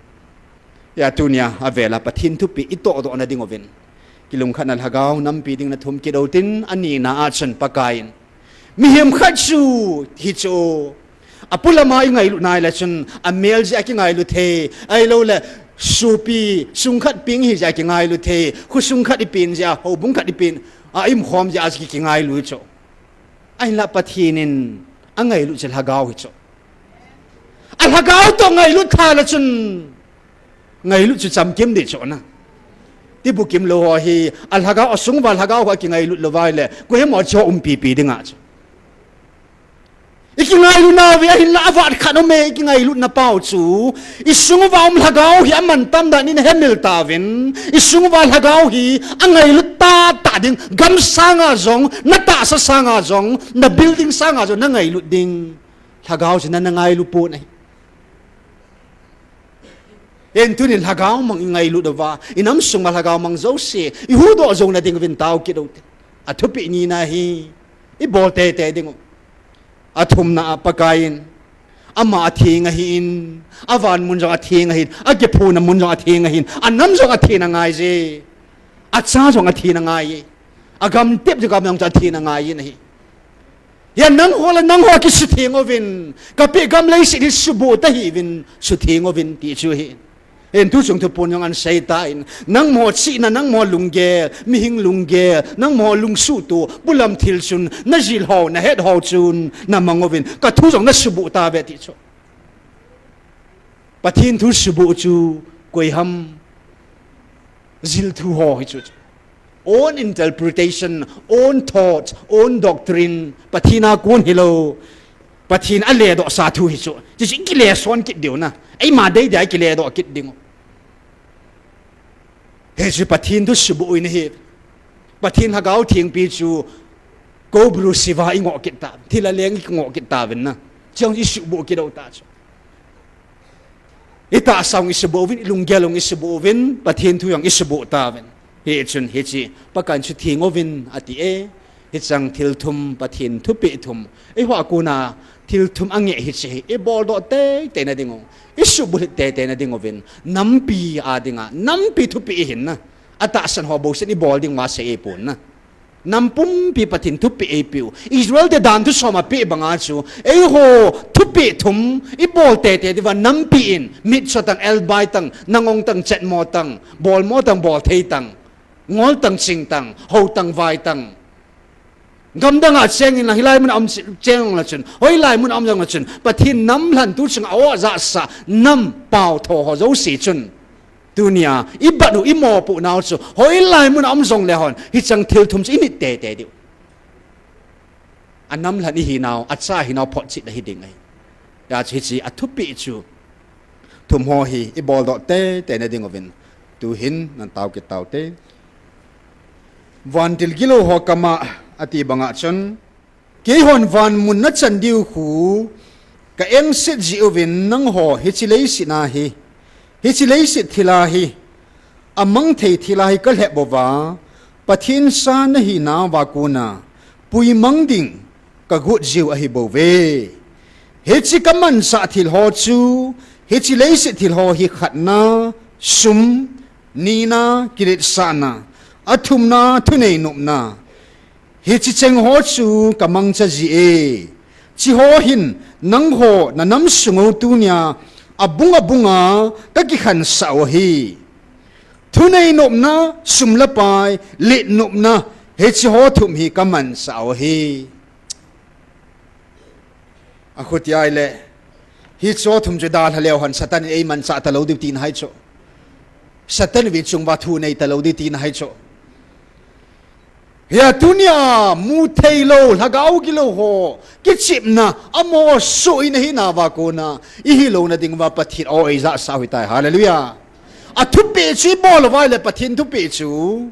Hia tunia avela Pathen thupeh itohdoh na ding uvin. Kilungkhatna lhagao nampi ding nathum kit utin anina a chun Pakaiyin. Mihem khat chu hi chu. Apulama ingailut nai le chun amel jeh a kingailu thei. Ahilouleh sopi sung khat peng hi jeh a kingailu thei. Khosung khat ipen jeh a, houbung khat ipen a, iumkhom jeh a kingailu chu. Ahinla Pathen in angailut chu lhagao hi chu. Alhagao toh ngailut tha le chun ngailut chu chamkim ding chu na. Tibukim lou ho hi alhagao asung uva lhagao ho kingailut lou uva ahile koiham chu umpipi ding a chu. Ikingailu nauve ahinla avat khat ume ikingailutna pau chu. Isung uva um lhagao hi aman tamdan in hemil tauvin. Isung uva lhagao hi angailut tahtah ding gam sanga jong, natahsa sanga jong, na building sanga jong nangailut ding. Lhagao chu nana ngailu pon ahi. Hin tunin lhagao mang ingailut uva, inam sunga lhagao mang jouse, ihuhdoh jouna ding uvin tao kit ute. Athupeh nina hi, ibol teitei ding u. Athumna a Pakaiyin. Ama atheng ahin, avan mun jong atheng ahin, akiphuna mun jong atheng ahin, anam jong atheng angai je. Acha jong atheng angai e. Agam tep jong gam jong atheng angai in ahi. Hia nangho le nangho kisutheng uvin, kapeh gam leiset hi suboh tahih uvin, sutheng uvin ti chu ahi. Hin thu chung thupon jong ahin seitan, nangho chihna, nangho lunggel, mihing lunggel, nangho lungsuhtoh, pulam thil chun, najil ho, nahet ho chun, namang uvin, kathu jong nasuboh tauve ti chu. Pathen thu suboh chu, koi ham, jil thu ho hi chu. Own interpretation, own thought, own doctrine, Pathen a kon hilou, Pathen aledoh sa thu hi chu. Chuche chu ikile son kit diu na. Eima deidei a ikile doh kit ding u. Hichu Pathen thu suboh u ahi. Pathen Lhagao Thengpi chu Kobru Siva ingoh kit ta. Thil a leng ingoh kit tauvin na. Chuche jong isuboh kit u ta chu. Itahsa jong isuboh uvin, ilunggel jong isuboh uvin, Pathen thu jong isuboh tauvin. Hichun hiche, Pakaiyin sutheng uvin ati e. Hicheng thil thum, Pathen thupeh thum. Eiho a kona thil thum angeh hiche hi, ibol doh teitei na ding u. Isuboh hih teitei na ding uvin. Nampi a dinga, nampi thupeh ihin na. Atahsan ho bou sen ibol ding uva sei eipon na. Nam pumpi Pathen thupeh eipeh u. Israel te dan thusom apeh banga chu. Eiho thupeh thum ibol teitei diuva nampi in. Mitcho tang, elbai tang, nangong tang, chetmo tang, bolmo tang, bolthei tang, ngol tang, ching tang, hou tang, vai tang. Gamdang a cheng in lang hilai mun a um cheng la chun. Hoilai mun a um jong la chun. Pathen nam lhan tu chunga aohjahsah nam paotho ho jouse chun. Tunia, ibat u, imopoh nau chu, hoilai mun a um jongle hon, hicheng thil thum chu init teitei diu. Anam lhan ihinau, acha hinau photchetna hiding ahi. Hijeh chun hiche athupeh chu, thum ho hi ibol doh teitei na ding uvin, tuhin natao kit taute. Vantil gilou ho kama ati banga chun, Keihon van mun nachan diu khu ka engset jeh uvin nangho hiche leiset a hi, hiche leiset thil a hi, amang thei thil a hi kalhep uva, Pathen cha nahinauva kona puimang ding kagot jiu ahi bouve. Hiche kamanchah thil ho chu, hiche leiset thil ho hi khatna, sum, nina, kiletsahna, athumna, thunei nopna, hiche cheng ho chu kamangcha ji e. Hiche ho hin nangho nanam sung u tunia abung abunga kakikhansah u ahi. Thunei nopna, sum le pai, let nopna, hiche ho thum hi kamanchah u ahi. Akhuti ahile, hiche ho thum chu dalha leu hen Satan in eimanchah talou diu tina ahi chu. Satan in eichung uva thu nei talou diu tina ahi chu. Hia tunia mutheilou, lhagao gilou ho kichepna, amaho soh in ahinauva kona ihilouna ding uva Pathen in eijahsah u ahitai. Hallelujah. Athupeh chu ibol uva ahile Pathen thupeh chu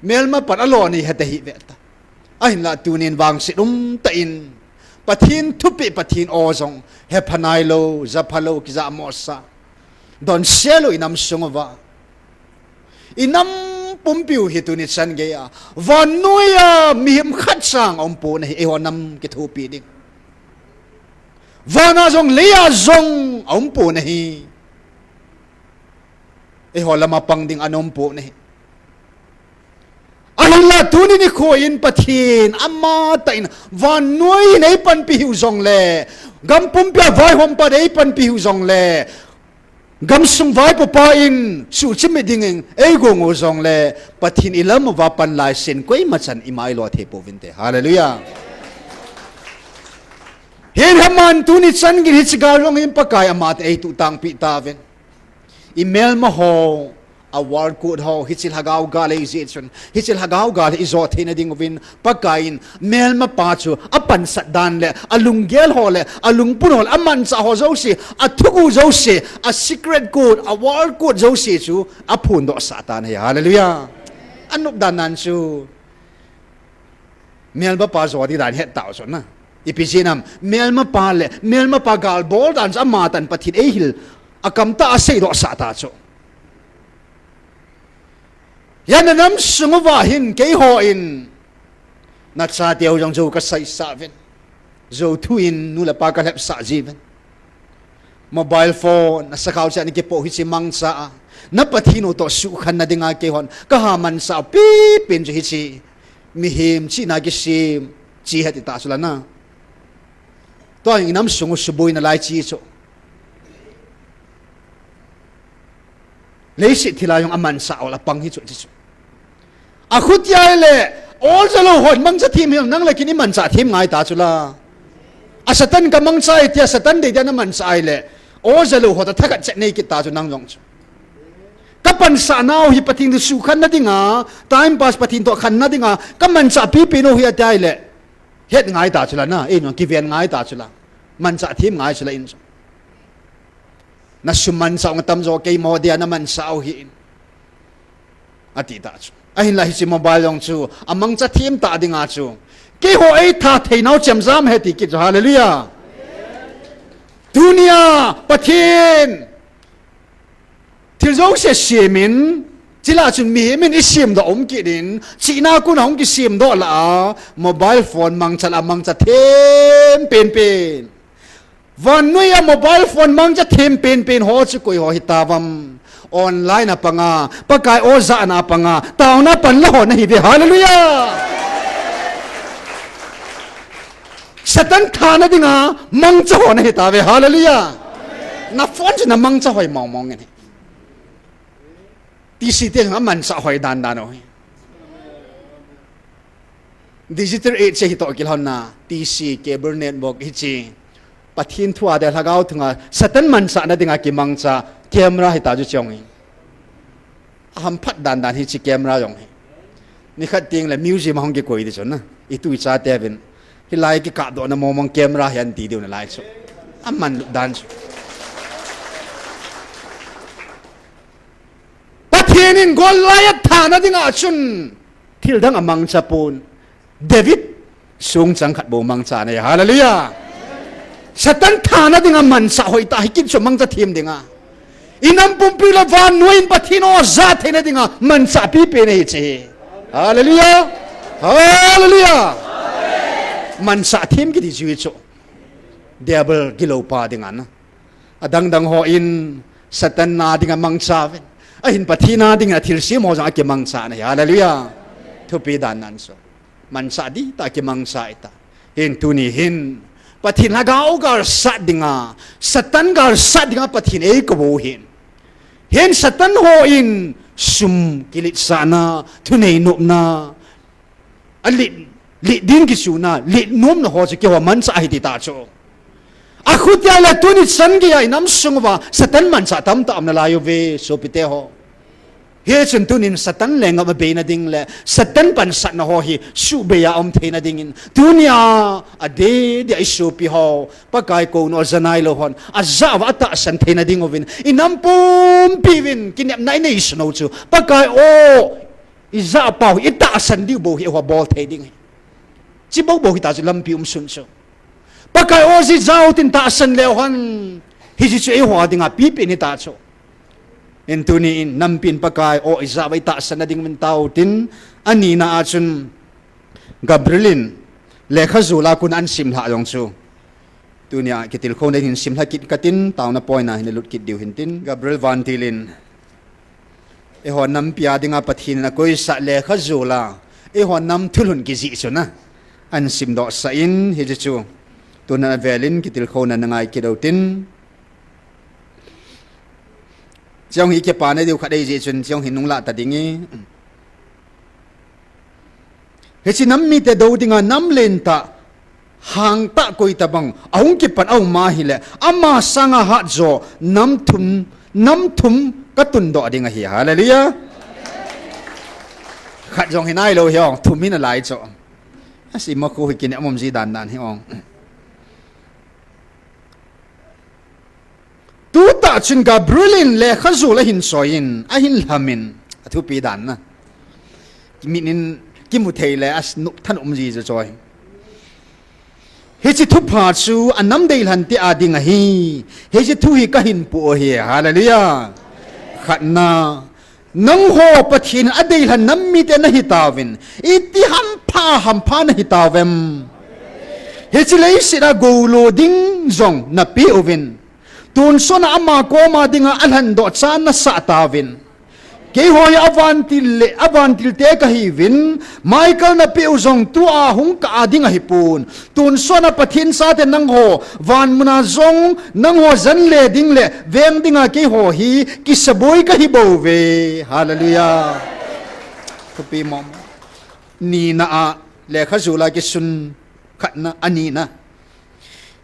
melmapan alo nei hita hih ve ta. Ahinla tunin vangset umtah in Pathen thupeh, Pathen o jong hepha nailou, japhalou, kijahmohsah, donse lou inam sung uva. Inam pumpiu hi tuni chan geiya vannoiya mihem khatcha aumpon ahi, eiho nam kithopi ding. Vana jong leiya jong aumpon ahi. Eiho lama pang ding aumpon ahi. Ahinla tuni nikho in Pathen amatah in vannoi in eipanpi hiu jongle, gam pumpia vaihompan eipanpi hiu jongle, gamsung vaipopa in suhchimit dingin eigong u jongle, Pathen ilam uva panlaisin koimachan imailo thei pouvinte. Hallelujah. Hin aman tuni chan geiyin hiche gal jong hin Pakai amatah in eituhtangpi tauvin. Imelmaho a world code ho, hiche lhagao gal eijeh chun, hiche lhagao gal hi ijot theina ding uvin, Pakai in melmapa chu apansat dan le, alunggel ho le, alungput ho le, amanchah ho jouse, athuguh jouse, a secret code, a world code jouse chu aphondohsah tan ahi. Hallelujah. Anop dan nan chu melmapa jo ding dan het tau chu na. Ipi jeh ham, melmapa le, melmapa gal bol dan chu amatah in Pathen eihil, akamtah a aseidohsah ta chu. Hia nanam sung uva hin keihon, nachateu jong jou kaseisah uvin. Jou thu in nu le pa kalhepsah jiuvin. Mobile phone, na sakhao cheh a na kipoh hiche mangcha a, na Pathen u toh suhkhen na dinga keihon kaha manchah pipen chu hiche mihem chihna kisem che ahi tita chu la na. Tua hi inam sung u suboi nalai che chu. Leiset thil a jong amanchah u la pang hi chu, che chu. Akhutia ahile, o jalou hon mangcha them hi nang le ken imanchah them ngai ta chu la. A Satan kamangcha e tia Satan dei dia na manchah ahile, o jalou ho toh thakhat chet nei kit ta chu nang jong chu. Kapansah nau hi Pathen toh suhkhen na dinga, time pass Pathen toh khen na dinga, kamanchah pipen u hi ati ahile, het ngai ta chu la na, in jong kiven ngai ta chu la. Manchah them ngai chu la in jong. Na sum manchah u atam jo kei mo dia na manchah u hi in. Ati ta chu. Ahinla hiche mobile jong chu, amangcha them ta dinga chu. Keiho eitha thei nau chemjam ahi ti kit chu, hallelujah. Tunia, Pathen. Thil jouse semin, chule chun mihem in isemdoh um kit in, chihna kon a hung kisemdoh lah a, mobile phone mangcha lah a mangcha them penpen. Vannoi a mobile phone mangcha them penpen ho chu koi ho hitauvem. Online a panga, Pakai o jahna a panga, taona panla ho nahiuve, hallelujah. Satan thana dinga mangcha ho nahitauve, hallelujah. Na phone chu na mangcha hoi mong mong in ahi. T C te jong amanchah hoi dan dan u hi. Digital age chu hitoh kilhonna, T C, cable network hiche. Pathen thu a dia lhagao thunga, Satan manchah na dinga kimangcha, camera hita chu chong hi. Ahamphat dan dan hiche camera jong hi. Nikhat teng le museum a hung kikoi di chu na. Itu icha te uvin. Hilai kikapdoh na mong mong camera hi anti diu nalai chu. Aman dan chu. Pathen in Goliath thana dinga chun thil dang amangcha pon. David sungchang khat bou mangcha na ahi. Hallelujah. Satan thana dinga manchah hoi ta hi kit chu mangcha them dinga. Inam pumpi le vannoi in Pathen o ja theina dinga manchah pipen ahi che. Hallelujah. Hallelujah. Manchah them kiti chu hi chu. Diabol gilou pa dinga na. Adang dang hon Satan na dinga mangcha uvin. Ahin Pathen na dinga thilsem ho jong akimangcha na ahi. Hallelujah. Thupi dan nan so. Manchah di ta kimangcha ta. Hin tuni hin. Pathen lhagao galsat dinga. Satan galsat dinga Pathen eikou u hin. Hin Satan hon sum kiletsahna, thunei nopna. Alet, let ding kisuna, let nomna ho chu keiho manchah ahi ti ta chu. Akhutia le tuni chan geiya inam sung uva, Satan manchah tamtah um nalai uve, sopite ho. Hichun tunin Satan lenggam abei na ding le, Satan pansatna ho hi, subei a um theina dingin. Tunia, adeh dia isopi ho, Pakai kouna aja nailou hon, ajah uva atahsan theina ding uvin, inam pumpi uvin, kinepna inei sun u chu, Pakai o, Ijah pau hi itahsan diu bou hi eiho bol thei ding ahi. Chibou bou hita chu lampi um sun chu. Pakai o ji jao tin tahsan leu hen. Hiche chu eiho dinga pipen hita chu. Hin tuni in nampi in Pakai o ijah vai tahsan na ding uvin tao tin anina a chun Gabriel in lekha jol a kon a ahin simlhah jong chu. Tunia kitilkhouna hin simlha kit katin, taona point a hin lut kit diu hintin, Gabriel vantil in, eiho nampi a dinga Pathen in akoisah lekha jol a, eiho nam thulhun kijih chu na, ahin simdoh sah in, hiche chu, tuna avel in kitilkhouna na ngai kit u tin, chujong hi kipa na diu khat ahi jeh chun, chujong hi nunglah ta ding e. Hiche nam mite dou dinga nam lentah, hangtah koi tabang, ahung kipan aum ahile, ama sanga hatjo, nam thum, nam thum katundoh ding ahi. Hallelujah. Khat jong hi nailou hi ong, thum hi nalai chu. Asi ma khu hi kine mom ji dan dan hi ong. Tutah chun Gabriel in lekha jol ahin soi in, ahin lham in, athupi dan na. Mit in kimu thei le, anup than um ji chu choi. Hiche thupha chu anam deilhen te a ding ahi. Hiche thu hi kahin pu ahi. Hallelujah. Khatna. Nangho Pathen in adeilhen nam mite nahi tauvin, iti hampha, hampha nahi tauvem. Hiche leiset a goulo ding jong napeh uvin. Tonsot a ama koma dinga alhan doh chan nasah tauvin. Keiho hi avantil le, avantil te kahiuvin, Michael napeh u jong tua hung kah a ding ahipon. Tonsot a Pathen chate nangho, van muna jong, nangho jan le ding le, veng dinga keiho hi, kisaboi kahi bouve. Hallelujah. Thupi mong. Nina a, lekha jula kisun khatna, anina.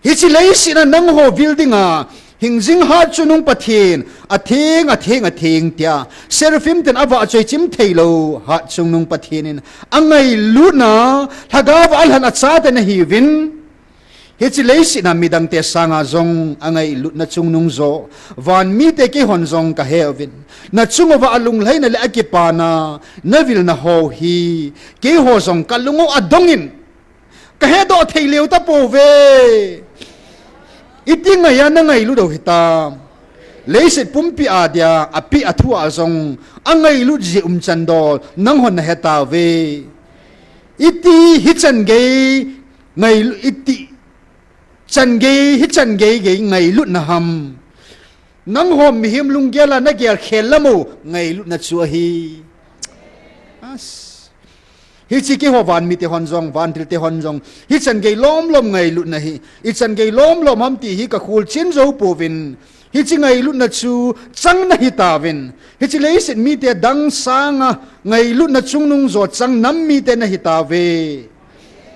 Hiche leiset a nangho vil dinga, hingjing hatchungnung Pathen, atheng, atheng, atheng tia. Seraphim ten avahchoi chim theilou, hatchungnung Pathen in, angailutna, lhagao a alhan achate nahiuvin. Hiche leiset a midangte sanga jong, angailutna chungnung jo, van mite keihon jong kaheuvin. Nachung uva alunglhaina le akipana, navilna ho hi, keiho jong kalung u adongin. Kahedoh thei leu tapouve. Iti ngai a nangailut u hitam. Leiset pumpi a dia, apeh a thu a jong, angailut jeh umchan dol, nanghon nahetauve. Iti hichan gei, ngailu-, iti chan gei, hichan gei gei, ngailutna ham. Nangho mihem lunggel a nagel khel lam u, ngailutna chu ahi. As. Hiche keiho van mite hon jong, vantil te hon jong, hichan gei lom lom ngailutna hi, ichan gei lom lom ham ti hi kakholchen jou pouvin, hiche ngailutna chu chang nahitauvin, hiche leiset mite dang sanga ngailutna chungnung jo chang nam mite nahitauve.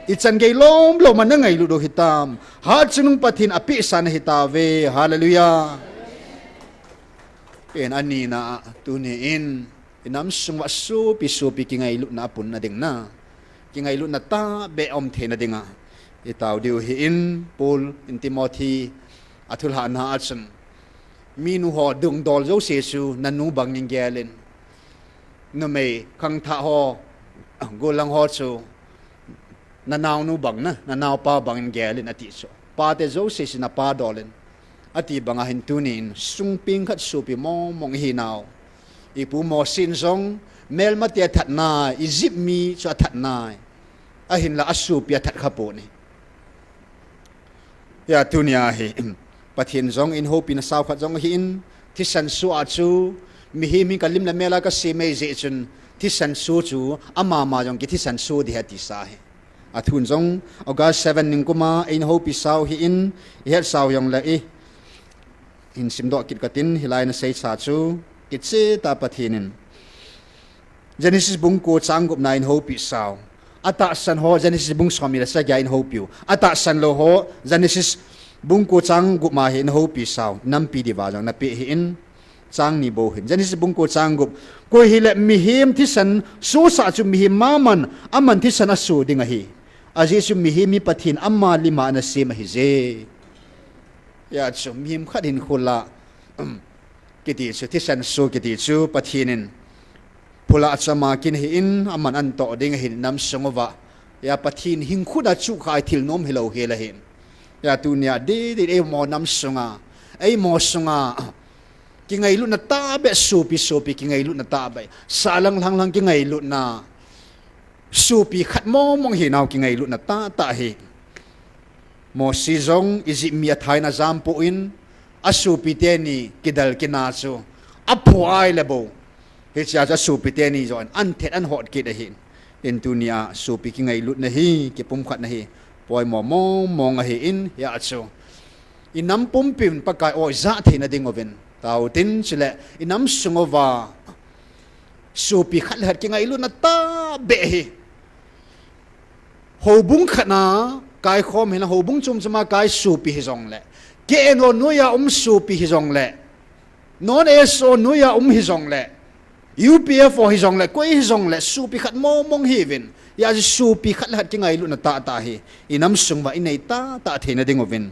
Ichan gei lom lom a nangailut u hitam. Hatchungnung Pathen apehsa nahitauve. Hallelujah. Pen anina a, tuni in, inam sung uva sopi sopi kingailutna apunna ding na. Kingailutna tahbeh aum theina dinga. Itao diu ahin, Paul in Timothy athulhahna a chun. Minu ho dungdol jouse chu nanu bangin gelin. Numei khangthah ho, gollhang ho chu nanaonu bang na, nanaopa bangin gelin ati chu. Pate jouse chu napa dolin. Ati banga hin tunin, sungpeng khat sopi mong mong ihinau. Ipu Mosi in jong, melmate athat nai, Egypt mi chu athat nai. Ahinla asopi athat khapon ahi. Hia tunia hi, Pathen jong in houpina sao khat jong ahin, thisan so a chu, mihem hi kalim le mel a kasem ahi jeh chun, thisan so chu, amama jong kithisan so ding ahi atisa ahi. Athun jong, August seven ningkum a, in houpi sao ahin, ihet sao jongle i, hin simdoh kit katin, hilai nasei cha chu, kicheh tah Pathen in. Genesis bung ko chang gup na in houpi sao. Atahsan ho Genesis bung som ni le sagi a in houpiu. Atahsan lou ho Genesis bung ko chang gup ma hi in houpi sao. Nampi diuva jong napeh ahin chang ni bou hin. Genesis bung ko chang gup. Koi hile mihem thisan so sa chu mihem maman aman thisan aso ding ahi. Ajeh chu mihem hi Pathen ama lima anasem ahije. Hia chu mihem khat hin khula. Kiti chu, thisan so kiti chu, Pathen in phula achama kin ahin, aman anatoh ding ahin nam sung uva. Hia Pathen hing khut a chu khai thil nom hilou hel ahin. Hia tunia, di, di, eimo nam sunga, eimo sunga, kingailutna tahbeh, sopi, sopi, kingailutna tahbeh. Salang, lang, lang, kingailutna. Sopi khat mong mong hinau kingailutna tahtah ahi. Mosi jong Egypt mi athain ajam poi, asopi teni kidal kina chu apho ai le bou. Hichea chu asopi teni jong anthet anhot kit ahi. Hin tunia sopi kingailutna hi, kipumkhatna hi, poimo mong mong ahin, hia chu. Inam pumpin Pakai o ijah theina ding uvin. Tao tin chule, inam sung uva. Sopi khat le khat kingailutna tahbeh hi. Houbung khat na kaikhom hina houbung chom chom a kai sopi hijongle. K N O noiya um sopi hijongle. Non S O noiya um hijongle. U P F O hijongle. Koi hijongle. Sopi khat mong mong hiuvin. Hia chu sopi khat le khat kingailutna tahtah hi. Inam sung uva inei tahtah theina ding uvin.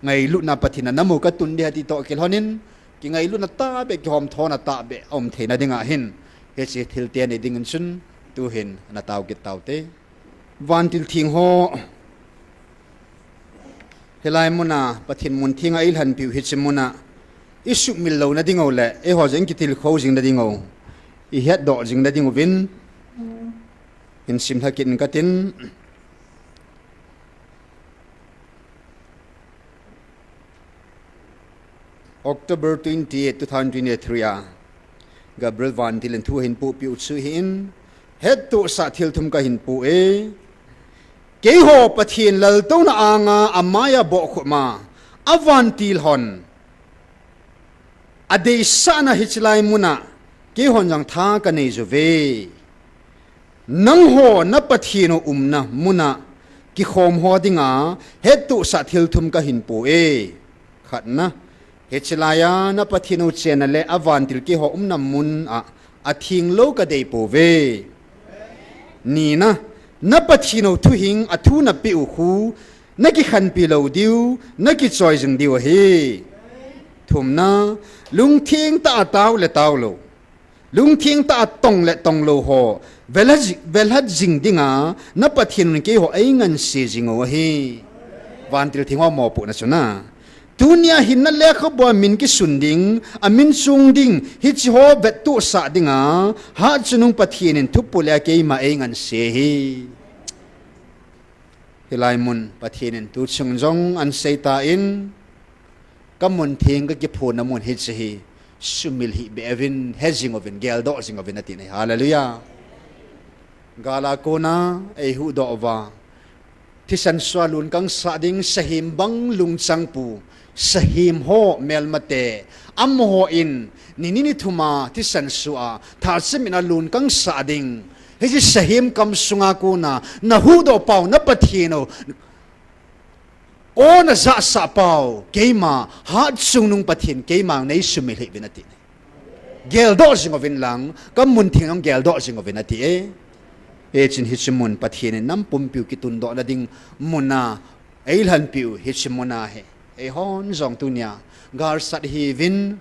Ngailutna Pathen a namu katun ding ahi ti toh kilhonin. Kingailutna tahbeh, kihomthona tahbeh, aum theina dinga hin. Hiche thil teni dingin chun, tuhin, natao kit taute. Vantil theng ho, hilai muna, Pathen mun thenga eilhenpiu hiche muna, isuhmil louna ding u le, eiho jong kitilkhou jing na ding u, ihetdoh jing na ding uvin, hin simlha kit in katin. October twenty-eight, two thousand twenty-three a Gabriel vantil in thu ahin pohpeh u chu ahin, hettohsah thil thum kahin poh e. Keiho Pathen laltouna anga amaiya bohkhum a, avantil hon adeisahna hiche lai muna keihon jong tha kanei uve. Nangho na Pathen u umna muna kikhom ho dinga hettohsah thil thum kahin poh e. Khatna, hiche laiya na Pathen u chenna le avantil keiho umna mun a atheng lou kadei pouve. Nina, na Pathen u thuhing athu napeh u khu nakikhenpi lou diu, nakichoi jing diu ahi. Thumna, lungtheng tah a tao le tao lou, lungtheng tah a tong le tong lou ho velha ji-, velha jing dinga na Pathen un keiho einganse jing u ahi. Vantil theng ho mopohna chu na. Tunia hinna lekhabua min kisun ding, amin chung ding, hiche ho vettohsah dinga hatchungnung Pathen in thupi le keima einganse ahi. Hilai mun Pathen in tuchung jong ahin seitan, ka mun theng kakiphonna mun hiche hi sumil hih beh uvin, he jing uvin, geldoh jing uvin ati ahi. Hallelujah. Gal a kona eihuhdoh uva, thisan sua lungkang sah ding, sahem bang lungchang pu, sahem ho melmate, amaho in ni ni ni thum a thisan sua a thachem in alungkang sah ding, hiche sahem kam sunga kona nahuhdoh pau na Pathen u, o najahsah pau keima hatchungnung Pathen keima nei sumil hih uvin ati ahi. Geldoh jing uvin lang, ka mun theng jong geldoh jing uvin ati e. Hichun hiche mun Pathen in nam pumpi u kitundohna ding muna eilhenpi u hiche muna ahi. Eihon jong tunia galsat ihiuvin,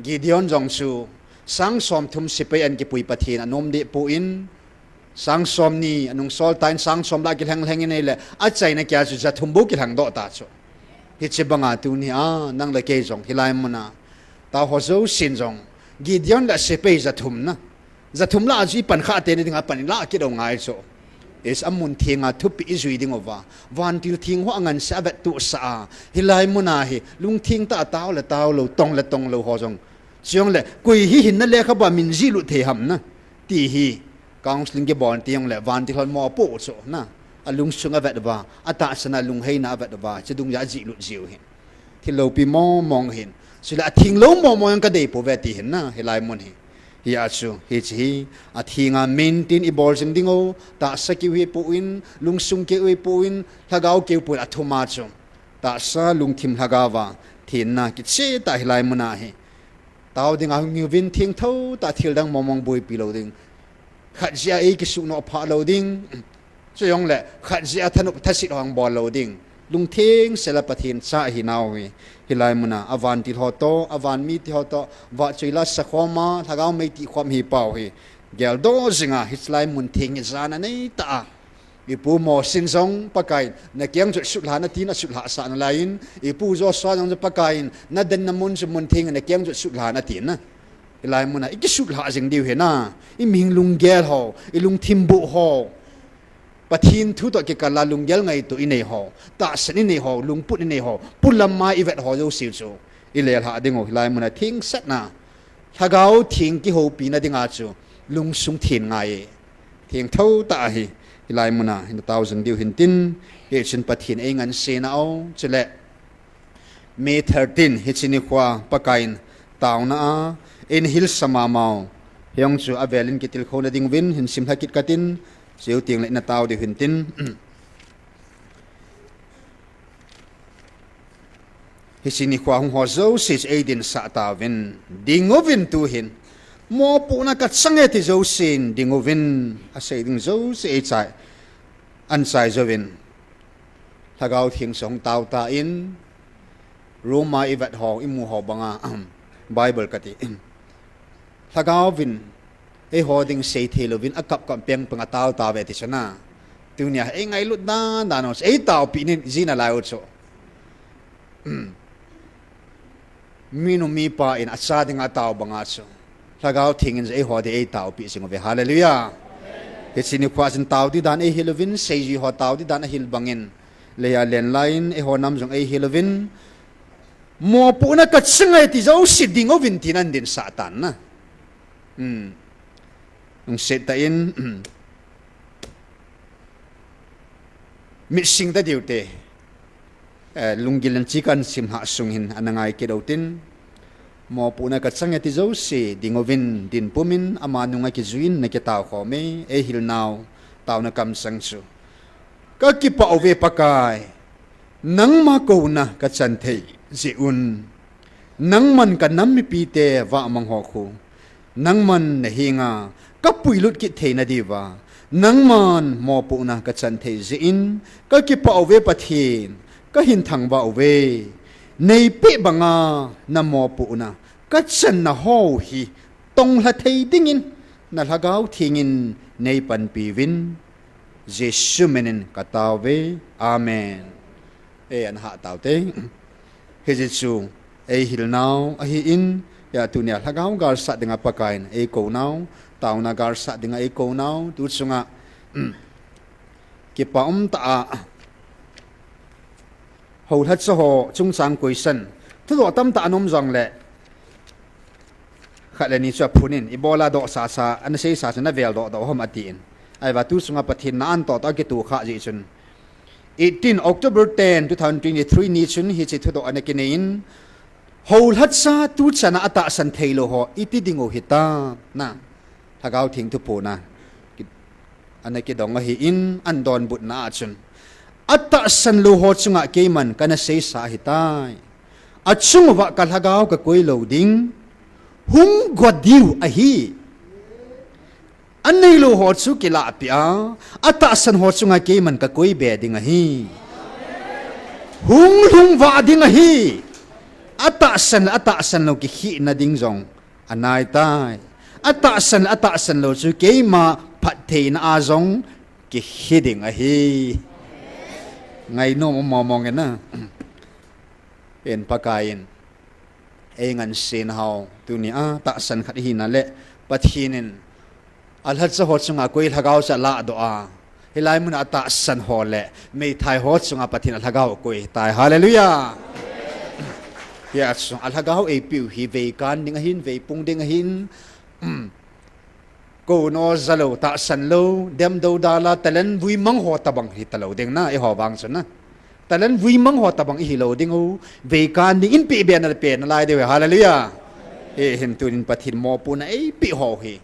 Gideon jong chu sang somthum sepai ahin kipui Pathen anom deh poi, sang somni anung sol tan, sang som lah kilheng lheng in ahile achaina kia chu jathum bou kilhengdoh ta chu. Hiche banga tunia nang le kei jong hilai muna tao ho jousen jong Gideon le sepai jathum na, jathum lah a chu ipan khah teni dinga pan ilah kit u ngai chu. Hiche amun thenga thupeh ijui ding uva, vantil theng ho anganse a vettohsah a, hilai muna hi lungtheng tah a tao le tao lou, tong le tong lou ho jong, chujongle koi hi hinna lekhabua min jihlut thei ham na, ti hi counselling kibol tijongle vantil hon mopoh u chu na, alungsung avet uva, atahsan a lungheina avet uva, chudungjuiya ajihlut jiu hin. Thil loupi mong mong hin, chule atheng lou mong mong jong kadei pouve ti hin na, hilai mun hi. Hia chu hiche hi athenga maintain ibol jing ding u, tahsa keu hi poi, lungsung keu hi poi, lhagao keu poi, athum a chu tahsa, lungthim, lhagao a thenna kicheh tah hilai muna hi tao dinga hung hiuvin, thengtho tah thil dang mong mong boipi lou ding, khat jeh a eikisuhnoh phah lou ding, chujongle khat jeh a thanop thasit hung bol lou ding, lungtheng sel a Pathen cha ahinau hi, hilai muna avantil ho toh, avan mite ho toh, vahchoi la sakhom a, lhagao mei tihkhom hi pau hi, geldoh jinga hiche lai mun theng hi jana neitah a, ipu Mosen jong Pakaiyin nakeng chu sutlha in atin, asutlhah sah nalaiyin, ipu Joshua jong chu Pakaiyin nadenna mun chu mun theng hi nakeng chu sutlha in atin na. Hilai muna ikisutlhah jing diu hi na, imihing lunggel ho, ilungthim boh ho, Pathen thu toh kikal a lunggel ngaito inei ho, tahsan inei ho, lungput inei ho, polam a ivet ho jouse chu ilelhah ding u, hilai muna thengsahna, lhagao theng kihoupina dinga chu lungsung then ngai e. Thengtho tah ahi, hilai muna hin tao jing diu hintin, hichun Pathen einganse nau, chule May thirteen, hiche nikhoa Pakaiyin taona a eihilsa mamau, hijong chu avelin kitilkhouna ding uvin hin simlha kit katin, chuteng le ina tao diu hintin. Hiche nikhoa hung ho jouse chu eidinsah tauvin, ding uvin tuhin, mopohna kachang e ti jousen ding uvin, asei ding jouse eichai, anchai jouvin, Lhagao Theng chu hung tao tan, room a ivet ho, imu ho banga, Bible kati, Lhagao vin eiho ding seithei louvin akap kap peng peng atao tauve ti chu na. Tunia eingailut dan dan u chu eitaopi ni jing nalai u chu. Minu mipa in acha dinga atao banga chu Lhagao Theng in eiho ding eitaopi jing uve. Hallelujah. Hiche nikhoa chun tao ding dan eihil uvin, seijui ho tao ding dan ahil bangin, leiya lenlai in eiho nam jong eihil uvin, Mopohna kachang e ti jouse ding uvin tin ahin dinsah tan na. Hmm. Lungset tah in, mitsing tah diu te, eh, lunggil in chi kahin sim hah sung hin ana ngai kit u tin. Mopohna kachang e ti jouse ding uvin dinpum in ama nunga kijui in nakitao khom e, eihil nau, taona kamchang chu. Kakipah uve Pakai, nangma kouna kachan thei jeh un. Nangman kanam mipite vahmang ho khu nangman nahenga kapuilut kit theina diuva, nangman mopohna kachan thei jeh in, kakipah uve Pathen, kahin thangvah uve. Neipeh banga namopohna kachanna ho hi tonglha thei dingin, na Lhagao Theng in neipanpi uvin, Jesu min in katao uve. Amen. E, ana hah tau te. Hijeh chun, eihil nau ahin, hia tunia Lhagao galsat dinga Pakai in eikou nau, taona galsat dinga eikou nau, tu chunga, kipa um tah a, houlhacha ho chungchang question, thudoh tamtah ana um jongle, khat le ni chu aphun in, ibola dohsa sa, ana seisa chu navel doh doh ham atin. Ahivang tu chunga Pathen na an toh toh akitoh kha jeh chun, eighteen October ten, two thousand twenty-three ni chun hiche thudoh ana kinei in, houlhacha tu chana atahsan thei lou ho iti ding u hitam, na Lhagao Theng thuphon a ana kidong ahin, ana donbutna a chun, atahsan lou ho chunga keiman kana seisa ahitai. Achung uva ka lhagao kakoi lou ding, hung go diu ahi. Anei lou ho chu kilahpeh a, atahsan ho chunga keiman kakoi be ding ahi. Hung lhung vah ding ahi. Atahsan le atahsan lou kikhehna ding jong anaitai. Atahsan le atahsan lou chu keima phattheina a jong kikhe ding ahi. Ngainom um mong mong e na. Pen Pakai in eingansena ho, tunia tahsan khat ihina le Pathen in alhacha ho chunga koi lhagao chu aladoh a, hilai muna atahsan ho le meithai ho chunga Pathen alhagao akoi tai. Hallelujah. Hia chu alhagao eipeu hi veikan ding ahin, veipung ding ahin, kouna jalou, tahsan lou, demdou dala, talent vui mang ho tabang hitalou ding na, eiho vang chu na. Talent vui mang ho tabang ihilou ding u, veikan ding in pehbe nalai diu. Hallelujah. Hihin tunin Pathen mopohna eipeh ho hi,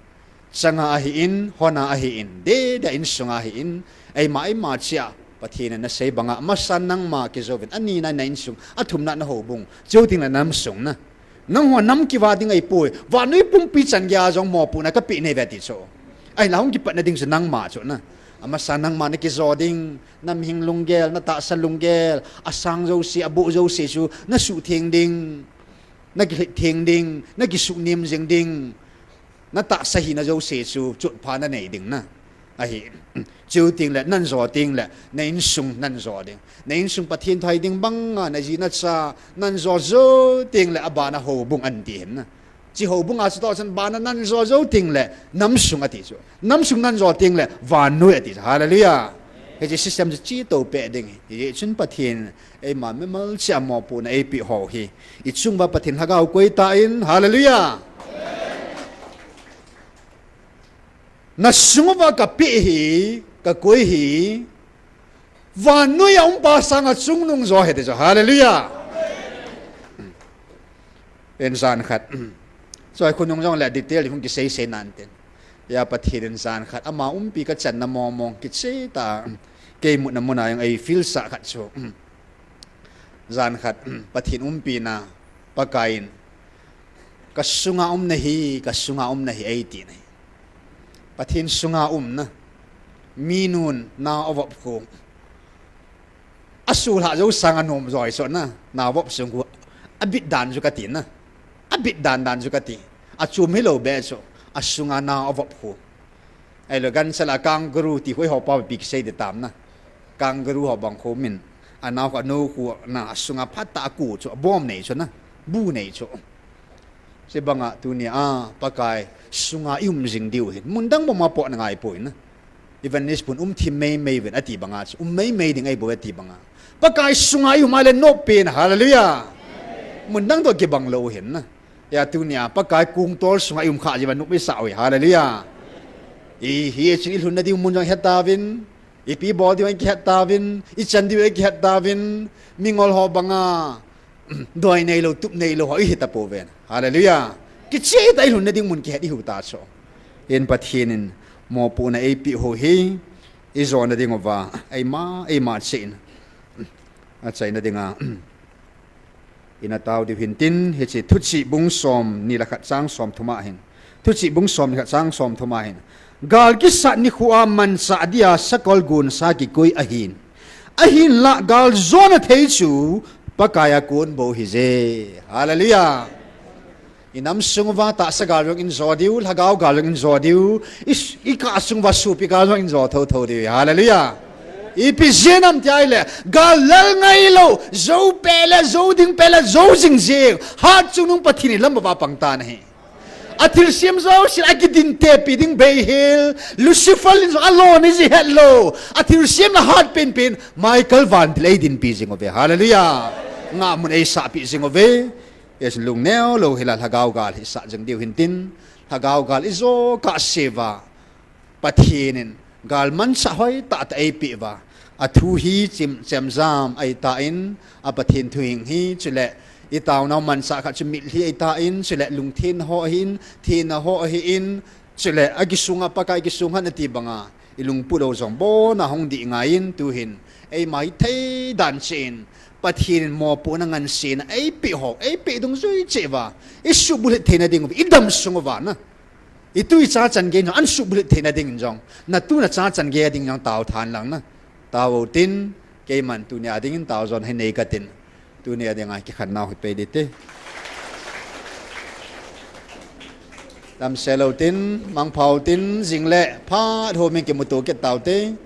changa ahin, hona ahin, deda insunga ahin, eima eima chea Pathen in anasei banga, amasan nangma kijouvin, anina na insung, athumna na houbung, chuteng le na namsung na. Nangho nam kiva ding ahipoi, vannoi pumpi chan geiya jong mopohna kapeh nahiuve ati chu. Ahinla hung kipatna ding chu nangma chu na. Amasan nangma nakijou ding, naming lunggel, natahsa lunggel, asang jouse, aboh jouse chu nasuhtheng ding, nakilhit theng ding, nakisuhnem jing ding. Natahsa hina jouse chu chotpha nanei ding na. Ahi. Chuteng le, nahin jou teng le, na insung nahin jou ding. Na insung Pathen thai ding banga, naji nacha, nahin jou jou teng le, abana houbung ati hin na. Hiche houbunga chutoh chan bana nahin jou jou teng le, namsung ati chu. Namsung nahin jou teng le, vannoi ati chu. Hallelujah. Hiche system chu chetou peh ding ahi. Hichun Pathen eima mimal chea mopohna eipeh ho hi, ichung uva Pathen lhagao koi tan. Hallelujah. Nasung uva kapeh hi, kakoi hi, vannoi a um pa sanga chungnung jo ahi ati chu. Hallelujah. Pen jan khat, choi khonung jongle detail hung kisei sei nante. Hia Pathen in jan khat ama umpi kachanna mong mong kicheh tah a, kei mutna muna jong ei feel sah khat chu, jan khat, Pathen umpina, Pakai in, kasunga um nahi, kasunga um nahi eiti nahi. Pathen sunga um na. Minun nao avop khu, asulhah jou sanga anom joi chu na. Nao avop sung khu abit dan chu kati na. Abit dan dan chu kati. Achom hilou beh chu, asunga nao avop khu. Ahilou, gancha la kangaroo ti khu eiho pao pi kisei ding tam na. Kangaroo ho bang khu min, anao khu, anou khu na, asunga phatah a ku chu, abom nei chu na, bu nei chu. Chubanga tunia Pakai sunga i um jing diu hin, mun dang mama pot na ngai poi na. Evangelist pun um thim mei mei uvin ati banga chu, um mei mei ding ahi bouve ati banga, Pakai sunga i um a le nop pen. Hallelujah. Mun dang toh kibang lou hin na. Hia tunia Pakai kongtol sunga i um kha jeh uva nop i sa uve. Hallelujah. I hi chun i lhunna ding mun jong i het tauvin. Ipi bol diu i kihet tauvin. I chan diu i kihet tauvin. Mingol ho banga doi neilou, tup neilou ho i hi tapouve. Hallelujah. Kicheh tah i lhunna ding mun kihet i hiu ta chu. Hin Pathen in mopohna eipeh u hi i jona ding uva eima, eima cheh in achaina dinga ina tao diu hin tin, hiche Thuchih bung som ni le khat chang som thum a hin. Thuchih bung som ni khat chang som thum a hin. Gal kisat nikho a manchah dia sakol gonsa kikoi ahin. Ahinlah gal jona thei chu Pakai a kon bou ahije. Hallelujah. I nam sung uva tahsa gal jong in jo diu, lhagao gal jong in jo diu, i, i kah sung uva sopi gal jong in jo thotho diu. Hallelujah. Ipi jeh ham tia ahile, gal lel ngailou, jou peh le, jou ding peh le, jou jing jing. Hatchungnung Pathen in lam uva pang tan ahi. A thilsem jouse a kidintepi ding beihel, Lucifer in jong alo ni ji hetlou. A thilsem le hat penpen, Michael vantil eidinpi jing uve. Hallelujah. Ngahmun eisahpi jing uve. Hiche lungneo lou hila lhagao gal hi sah jing diu hin tin, lhagao gal i jo kahse uva, Pathen in gal manchah hoitah tah eipeh uva, a thu hi chim, chemjam ahitan, a Pathen thuhing hi, chule i taonau manchah khat chu mitlhi ahitan, chule lungthenna ho ahin, thenna ho ahin, chule a kisunga Pakai kisung han ati banga i lungput u jong abona hung dih angaiyin, tuhin eima hithei dan cheh in Pathen in mopohna, ngansena eipeh ho, eipeh dungjui cheh uva, i suhbulhit theina ding uva, i dam sung uva na, i tu i cha chan gei jong an suhbulhit theina dingin jong, na tu na cha chan gei a ding jong tao than lang na. Tao utin, keiman tunia dingin tao jon hi nei katin. Tunia dinga kikhenna hi pei ding te. Damsel utin, mangpha utin, jing le phat hom in kimuto kit taute.